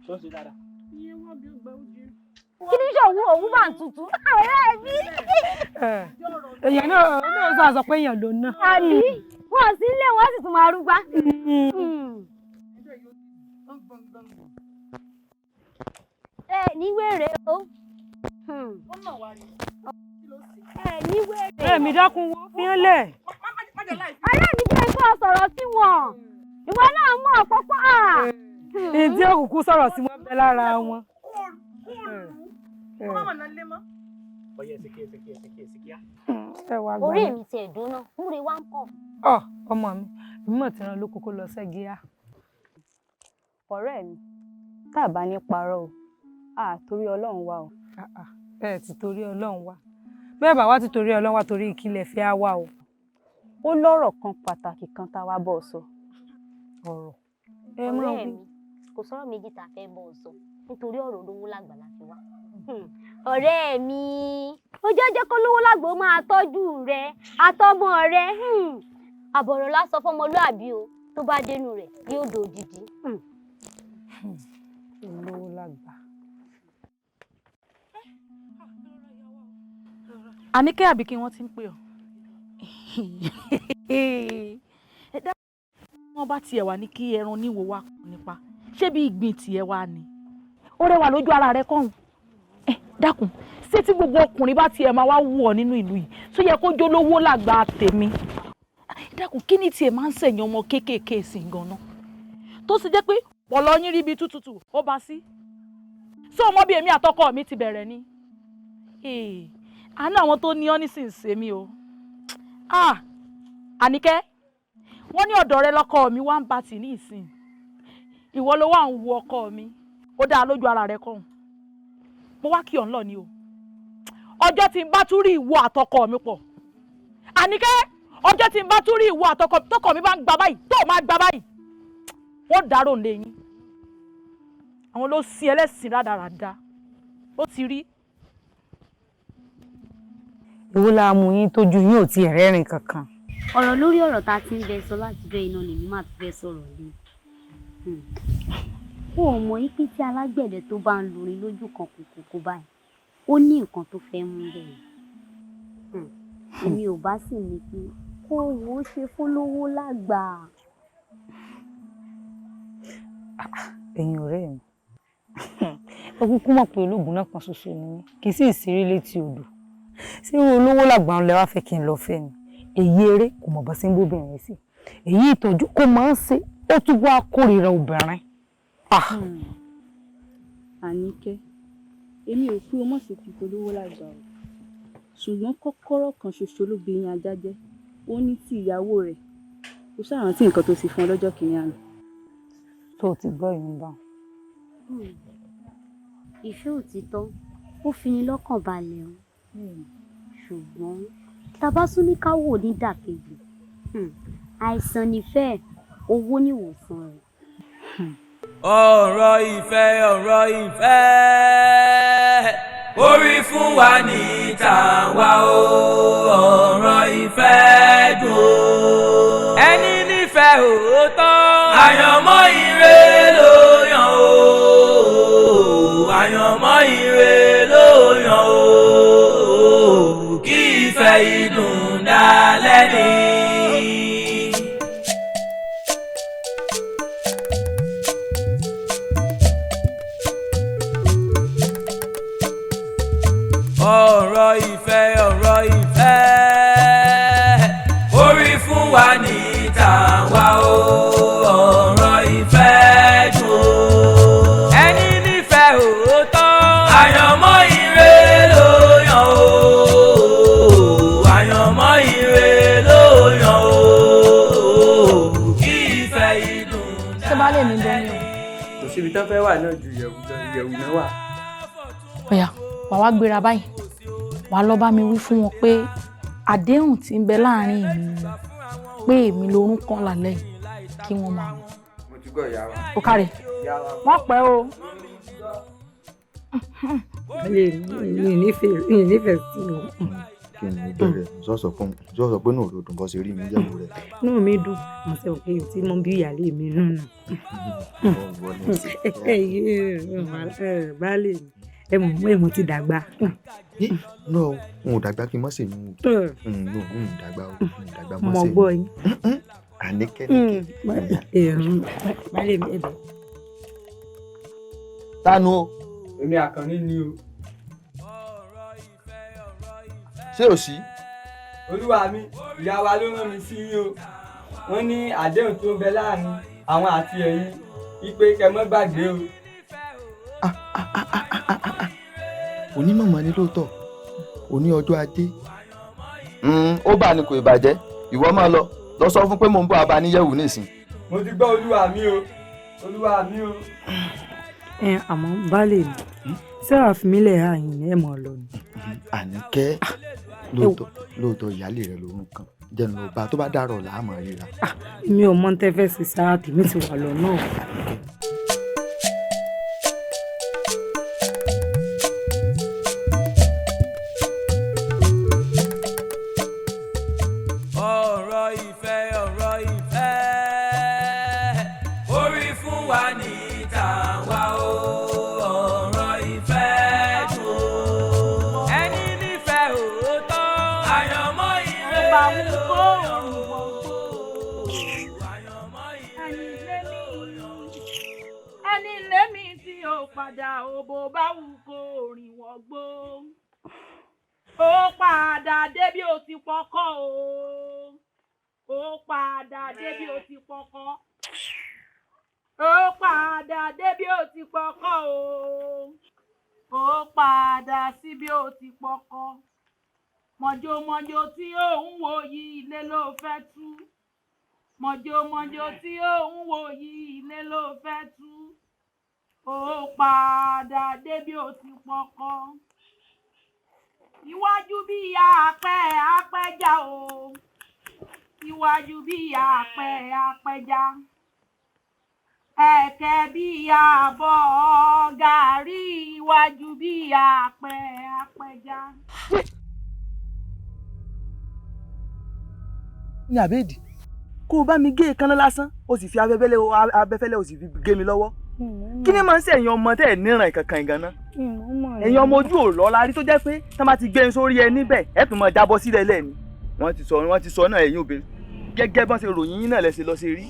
Ṣó ń ṣe dáadáa? Iye wá bí ó gba oúnjẹ. Kí ni ṣòwò òun máa ń tutù? Ọ̀rẹ́ mi. Èèyàn náà náà sọ pé èèyàn ló ná. Àbí wọn sí ilé wọn sì tún máa rúgbá. Ẹ ní wèrè o. Ẹ ní wèrè. Ọ̀rẹ́ mi dákun wo fi hàn lẹ̀. Ọ̀rẹ́ mi jẹ́ kó sọ̀rọ̀ sí wọn. Ìwọ náà mú ọ̀pọ̀pọ̀ à. Ìdí òkùnkùn sọ̀rọ̀ sí wọn bẹ lára wọn. Orí mi ti ẹ̀dùn náà, múre wá ń kọ̀. Ọ ọmọ mi, èmi mọ̀ tí ran lóko kó lọ sẹ́gi á. Ọ̀rẹ́ mi, tá a bá ní parọ́ o, a torí Ọlọ́run wá o. Ẹ ti torí Ọlọ́run wá. Bẹ́ẹ̀ bá wá ti torí Ọlọ́run wá torí ìkìlẹ̀ fẹ́ á wá o. Ó lọ́rọ̀ kan pàtàkì kan tá a wá bọ̀ sọ. Ọ̀rọ̀. Ẹ máa Ọ̀rẹ́ wí. mi, kò sọ̀rọ̀ méjì tá a fẹ́ bọ̀ sọ nítorí ọ̀rọ̀ olówó lágbà la fi wá. Ọ̀rẹ́ mi, ó jẹ́ jẹ́ kó lówó lágbà ó máa tọ́jú rẹ àtọmọ rẹ. Àbọ̀rọ̀ lásọ fọmọlúàbí o, tó bá dénú rẹ̀ yóò dòdìdí. Olówó lágbà. Àníkẹ́ àbí kí wọ́n ti ń pè ọ́. Ẹ dá wọn bá tiẹ̀ wà ní kí ẹran níwo wá kàn nípa ṣé bí ìgbín tiẹ̀ wá ni. Ó rẹwà lójú ara rẹ kọ́hún. Ẹ dákun, ṣé tí gbogbo ọkùnrin bá tiẹ̀ máa wá wù ọ́ nínú ìlú yìí tó yẹ kó jólówó làgbà tèmi. Ẹ dákun, kí ni tiẹ̀ máa ń sẹ̀yìn ọmọ kéékèèké sí gan-an tó sì jẹ́ pé pọ̀lọ́ yín ríbi tútùtù ó bá sí. Sọ ọmọ bíi èmi àtọkọ mi ti bẹ̀rẹ̀ ni. Àánú àwọn tó ní ọ́ nísinsìnyí mi o. Ah, Àníkẹ́, wọ́n ní ọ̀dọ̀ rẹ lọ́kọ mi wá ń bá tì ní ìsìn. Ìwọ ló wà ń wo ọkọ mi. Ó dáa lójú ara rẹ kọ́hún. Mo wá kí ọ̀ ń lọ ni o. Ọjọ́ tí n bá tún rí ìwọ àtọkọ mi pọ̀. Àníkẹ́, ọjọ́ tí n bá tún rí ìwọ àtọkọ mi tọkọ mi bá ń gba báyìí tó o máa gba báyìí. Wọ́n dárò lé yín. Àwọn ló sin ẹlẹ́sìn rádaràda. Ó ti rí. Èwo la mú yín tójú yín ò tiẹ̀ rẹ́rìn kankan. Ọ̀rọ̀ lórí ọ̀rọ̀ tá a ti ń bẹ sọ láti bẹ́ iná lèmi máa ti fẹ́ sọ̀rọ̀ lé. Ó mọ̀ yín pé tí alágbẹ̀dẹ tó bá ń lurin lójú kan kòkòkò báyìí, ó ní nǹkan tó fẹ́ mú bẹ́ẹ̀. Èmi ò bá sì ní pé kó wo ó ṣe fólówó lágbà. Ẹ̀yin ọ̀rẹ́ mi, ó kúkú mọ̀ pé ológun náà kan ṣoṣo ni mí, kì í sì ṣeré létí odò. Ṣé irú olówó làgbà ń lẹ wá fẹ́ kí n lọ fẹ́ ni? Èyí eré kò mọ̀ bá sí ń bóbìnrin sí. Èyí ìtọ́jú kò máa ń ṣe, ó tún wá kórìíra obìnrin. Àníkẹ́, èmi ò pé o mọ̀ sí ti tolówó lágbà o. Ṣùgbọ́n kọ́kọ́rọ́ kan ṣoṣo ló gbé yín ajá jẹ́. Ó ní ti ìyàwó rẹ̀. Kò ṣàrántí nǹkan tó sì fún ọ lọ́jọ́ kìíní àná. Tó o ti gbọ́ ìyún bá. Ìfẹ́ òtítọ́ ó fi ni lọ́kàn balẹ̀ o. Ṣùgbọ́n tá a bá tún ní ká wò ní dàkejì, àìsàn nífẹ̀ẹ́ owó níwòsàn rẹ̀. Ọ̀rọ̀ ìfẹ́, ọ̀rọ̀ ìfẹ́, orí fún wa ní tàwa o, ọ̀rọ̀ ìfẹ́ dùn o. Ẹni nífẹ̀ẹ́ òótọ́, àyànmọ́ ire ló yàn o, àyànmọ́ ire ló yàn o. ni. Ọ̀rọ̀ ìfẹ́, ọ̀rọ̀ ìfẹ́, orí fún wa ní tàwa o, ọ̀rọ̀ ìfẹ́ dùn o. Ẹni nífẹ̀ẹ́ òótọ́, àyànmọ́ ire ló yàn o, àyànmọ́ ire ló yàn o, kí ìfẹ́ ìdùn. Ṣé baálé mi bẹ́ẹ̀ ni o? Kò síbi tán fẹ́ wà náà ju ìyẹ̀wù lọ, ìyẹ̀wù náà wà. Ọ̀yá, wàá wá gbéra báyìí, wàá lọ bá mi wí fún wọn pé àdéhùn tí ń bẹ láàrin èmi ni pé èmi lorún kan lálẹ́ yìí kí wọ́n máa mọ̀. Mo ti gbọ́, ìyá wa. Ó kárẹ̀, Ìyá wa. wọ́n pẹ́ o. Mi nífẹ̀ẹ́ sí o. Kí ni bẹ̀rẹ̀ sọ̀sọ̀ fún sọ̀sọ̀ pé náà ló dùn bọ́ sí rí mi yẹ̀wò rẹ̀. Inú mi dùn, mo sọ pé tí mo bí ìyáálé mi nù nù. Baálé mi, ẹ mọ̀ ẹ mọ̀ ti dàgbà. No, n ò dàgbà kí n má ṣe yún o. No, n ò dàgbà o, n ò dàgbà má Mo ṣe gbọ́ yín. Àníkẹ́ nìkẹ́. Baálé mi, ẹ bẹ̀. Tánu o. Èmi Àkànní ni o. Ṣé ò sí? Olúwa mi, ìyá wa ló rán mi sí yín o. Wọ́n ní àdéhùn tó ń bẹ láàrin àwọn àti ẹ̀yin wípé kẹ́ mọ́ gbàgbé o. Onímọ̀mọ́ ni lóòótọ́, òní ọjọ́ ajé. Ó bá ní kò ìbàjẹ́, ìwọ máa lọ, lọ sọ fún pé mò ń bọ̀ abaníyẹ̀wò nísìn. Mo ti gbọ́, olúwa mi o, olúwa mi o. Ẹ àmọ́ baálé mi, ṣé wàá fi mí lẹ̀ àyìn ẹ̀ mọ̀ lọ ni? Àníkẹ́, lóòótọ́ lóòótọ́ ìyáálé rẹ lòun kan jẹnu lọ bá tó bá dàrọ̀ làámọ̀ ríra. Mi ò mọ tẹ́ fẹ́ ṣe sára, tèmi ti wà lọ́nà o. Ọ̀rọ̀ ìfẹ́, ọ̀rọ̀ ìfẹ́, orí fún wa ní tàwa o, ọ̀rọ̀ ìfẹ́ dùn o. Ẹni nífẹ̀ẹ́ òótọ́, àyànmọ́ ire ló yàn o. Ẹni lémi tí ó padà òbò bá wù kó rìn wọ́n gbó. Ó padà dé bí ó ti pọkọ o. Ó padà dé bí ó ti pọkọ. Ó padà dé bí ó ti pọkọ o. Ó padà sí bí ó ti pọkọ. Mọ̀jọ́mọ̀jọ́ tí ó ń wò yìí ilé ló fẹ́ tú. Mọ̀jọ́mọ̀jọ́ tí ó ń wò yìí ilé ló fẹ́ tú. Ó padà dé bí ó ti pọkọ. Iwájú bí apẹ́ apẹ́já o. Iwájú bí apẹ́ apẹ́já. Ẹ̀kẹ́ bí àbọ̀ gàrí, iwájú bí apẹ́ apẹ́já. Ní àbẹ́ẹ̀dì kó o bá mi gé èékánná lásán, o sì fi abẹ́fẹ́lẹ́ o sì fi gé mi lọ́wọ́. Kí ni máa ń ṣe ẹ̀yin ọmọ tẹ́ ẹ̀ níran ìkankan ìgànná? Ẹ̀yin ọmọ ojú ò lọ́la rí tó jẹ́ pé tá bá ti gbé e sórí ẹ níbẹ̀ ẹ̀ tún máa jábọ́ sílẹ̀ lẹ́ni. Wọ́n ti sọ náà, ẹ̀yin obìnrin gẹ́gẹ́ bọ́n ṣe ròyìn yín náà lẹ́sẹ̀ lọ́ ṣe rí.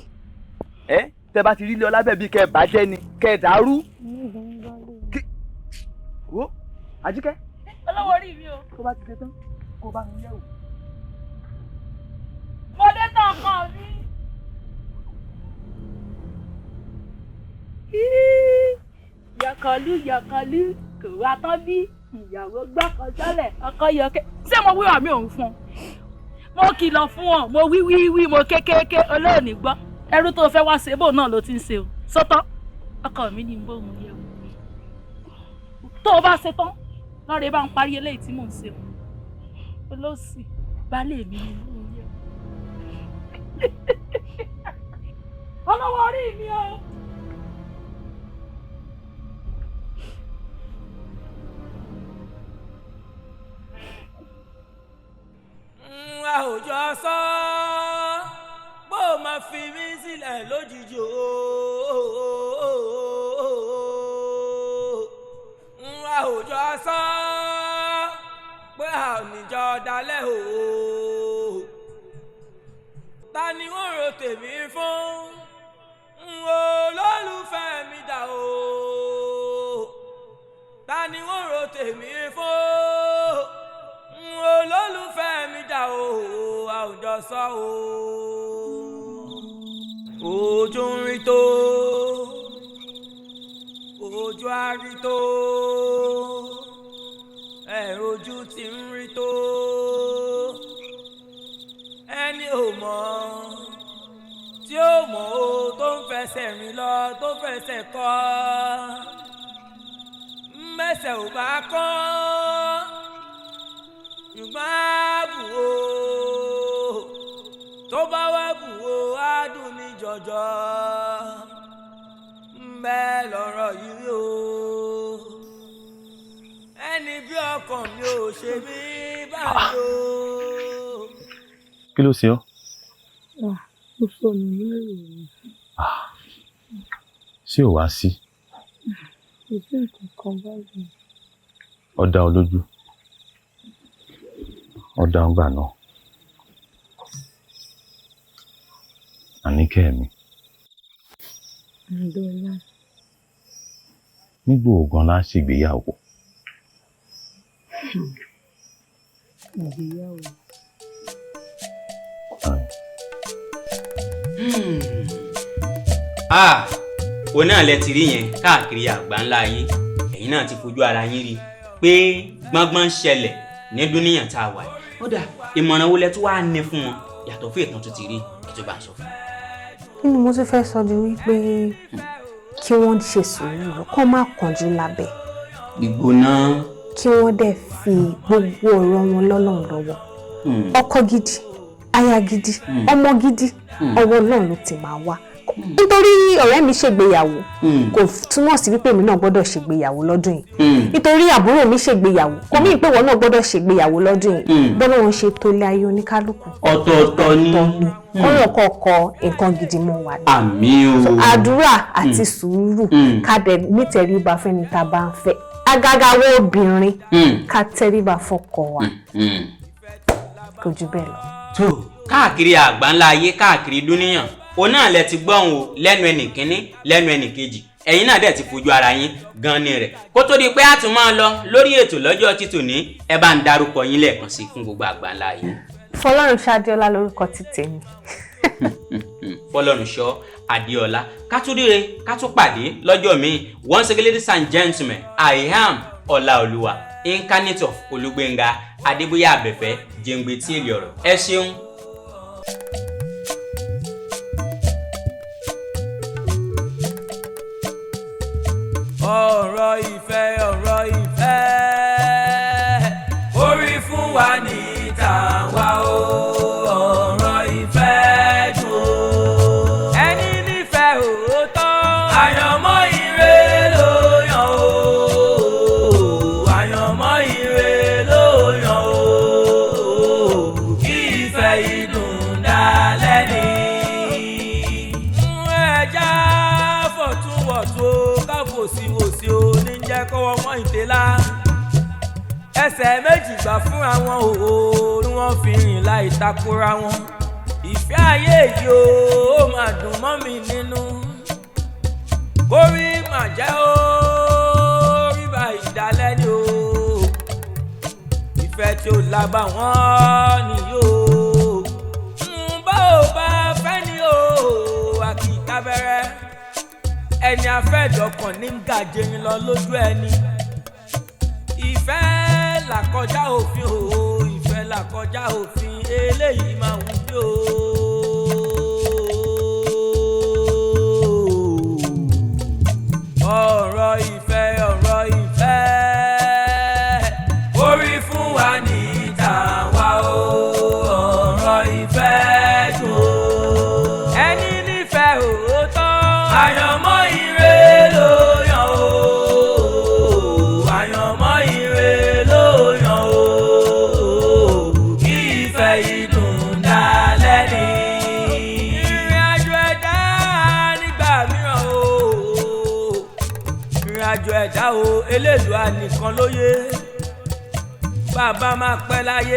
Ẹ tẹ́ bá ti rí ilé ọlá bẹ́ẹ̀ bí kẹ́ ẹ bàjẹ́ ni kẹ́ ẹ dàrú. Wo Àjíkẹ́. Olówó orí mi o. Tó bá ti ṣe tán kó bá mi yẹ̀wò. Mo dé tán ọkọ mi. Yọkọlú yọkọlú kò wá tán bí ìyàwó gbọ́kàn sọ́lẹ̀ ọkọ yọkẹ́. Ṣé mo wíwà mi òun fún ọ? Mo kìlọ̀ fún ọ, mo wí wí wí, mo kékeré olóòní gbọ́. Ẹrú tó fẹ́ wá ṣe bò náà ló ti ń ṣe o. Sọ́tọ̀ ọkọ mi ní bóun yẹ o. Tó o bá ṣe tán, lọ́ọ̀rẹ́ bá ń parí eléyìí tí mò ń ṣe o. Olóòsì, baálé mi ní bóun yẹ o. Olówó orí mi o. A ò jọ sọ bó o máa fi mí sílẹ̀ lójijì o. A ò jọ sọ pé a ò ní jọ dalẹ̀ o. Ta ni ó rò tèmi fún? Olólùfẹ́ mi dà o. Ta ni ó rò tèmi fún? Olólùfẹ́ mi dà o, àwùjọ sọ o. Ojú ń rí tó, ojú á rí tó, ẹ̀rọ ojú ti ń rí tó. Ẹni ò mọ̀ tí ó mọ̀ o tó ń fẹsẹ̀ rìn lọ tó fẹsẹ̀ kọ́, mẹ́sẹ̀ ò bá kọ́, ṣùgbọ́n á bù o, tó bá wá bù o á dùn ní jọjọ. Bẹ́ẹ̀ lọ̀rọ̀ yìí o, ẹni bí ọkàn mi ò ṣe mí báyìí o. Kí ló ṣe ọ́? Mo sọnù lérò mi. Ṣé ò wá sí? Kò sí nǹkan kan báyìí. Ó dá ọ lójú. Ó dá ọgbà náà. Àníkẹ́ mi. Ǹdọ́lá. Nígbà ògan la ṣègbéyàwó. Ìgbéyàwó. Ah, òun náà lẹ ti rí yẹn káàkiri àgbáńlá ayé. Ẹ̀yin náà ti fojú ara yín rí pé gbọ́ngbọ́n ń ṣẹlẹ̀ ní dúníyàn tá a wà yìí. Ó dà, ìmọ̀ràn wo lẹ tún wá ní fún wọn yàtọ̀ fún ìtàn tó ti rí ẹ tó bá ń sọ fún. Kí ni mo tún fẹ́ sọ ju wípé kí wọ́n ṣe sùúrù, kó má kánjú lábẹ́. Gbígbóná. Kí wọ́n dẹ̀ fi gbogbo ọ̀rọ̀ wọn lọ́lọ́run lọ́wọ́. Ọkọ gidi, aya gidi, ọmọ gidi, ọwọ́ Ọlọ́run ló ti máa wá. Nítorí ọ̀rẹ́ mi ṣègbéyàwó kò túmọ̀ sí wípé èmi náà gbọ́dọ̀ ṣègbéyàwó lọ́dún yìí. Nítorí àbúrò mi ṣègbéyàwó kò mí pé ìwọ náà gbọ́dọ̀ ṣègbéyàwó lọ́dún yìí. Bọ́lá wọn ṣe tó lé ayé oníkálukú. Ọ̀tọ̀ọ̀tọ̀ ni. Kọ́lọ̀ kọ̀ọ̀kọ̀ nǹkan gidi mọ́ wa ni. Àmín o. Àdúrà àti sùúrù, ká dẹ̀ nítẹríba fẹ́ni tá a bá ń fẹ́. Àgàgà wo obìnrin, ká tẹríba fọ́kọ wa. Kò jù bẹ́ẹ̀ lọ. Tó káàkiri àgbáńlá ayé, káàkiri dúníyàn, òun náà lẹ ti gbọ́n o lẹ́nu ẹnì kínní, lẹ́nu ẹnì kejì. Ẹ̀yin náà dẹ̀ ti fojú ara yín gan ni rẹ̀. Kó tó di pé a tún máa lọ lórí ètò lọ́jọ́ títòní, ẹ bá ń darúkọ yín lẹ́ẹ̀kan sí fún gbogbo àgbáńlá ayé. Fọlọ́runṣọ́ Adéọlá lórúkọ ti tèmi. Fọlọ́runṣọ́ Adéọlá, ká tún ríre, ká tún pàdé lọ́jọ́ míì. Once again, ladies and gentlemen, I am Ọláolúwa, incarnate of Olúgbénga Adébóyè Àbẹ̀fẹ́ Jẹ́ngbẹ́ tí èlé ọ̀rọ̀. Ẹ ṣeun. Ọ̀rọ̀ ìfẹ́, ọ̀rọ̀ ìfẹ́, orí fún wa ní tàwa o. Ọ̀rọ̀ ìfẹ́ dùn o. Ẹni nífẹ̀ẹ́ òótọ́, àyànmọ́ ire ló yàn o. Àyànmọ́ ire ló yàn o. Kí ìfẹ́ ìdùn dálẹ́ ni. Ẹja fọ̀túnwọ̀tún o, káfòsí wòsí o, ní jẹ́ kọ́wọ́ mọ́ ìtẹ́lá. Ẹsẹ̀ méjì gbà fún àwọn òhò ni wọ́n fi rìn láì takora wọn. Ìfẹ́ ayé yìí o, ó máa dùn mọ́ mi nínú. Kórí mà jẹ́ o, rí bá ìdálẹ́ ni o. Ìfẹ́ tí ó lábà wọ́n nìyó. Bá ò bá fẹ́ ni o, àkìtà bẹ̀rẹ̀. Ẹni afẹ́dọ̀kàn ní gàjẹrin lọ lójú ẹni. Ìfẹ́ làkọjá òfin o, ìfẹ́ làkọjá òfin, eléyìí máa wù mí o. Ọ̀rọ̀ ìfẹ́, ọ̀rọ̀ ìfẹ́, orí fún wa ní tàwa o. Ọ̀rọ̀ ìfẹ́ dùn o. Ẹni nífẹ̀ẹ́ òótọ́, àyànmọ́ ire ló yàn o. Àyànmọ́ ire ló yàn o. Kí ìfẹ́ ìdùn dálẹ́ ni. Ìrìn àjò ẹ̀dá nígbà mìíràn o. Ìrìn àjò ẹ̀dá o, Elédùà nìkan ló yé. Bàbá máa pẹ́ láyé.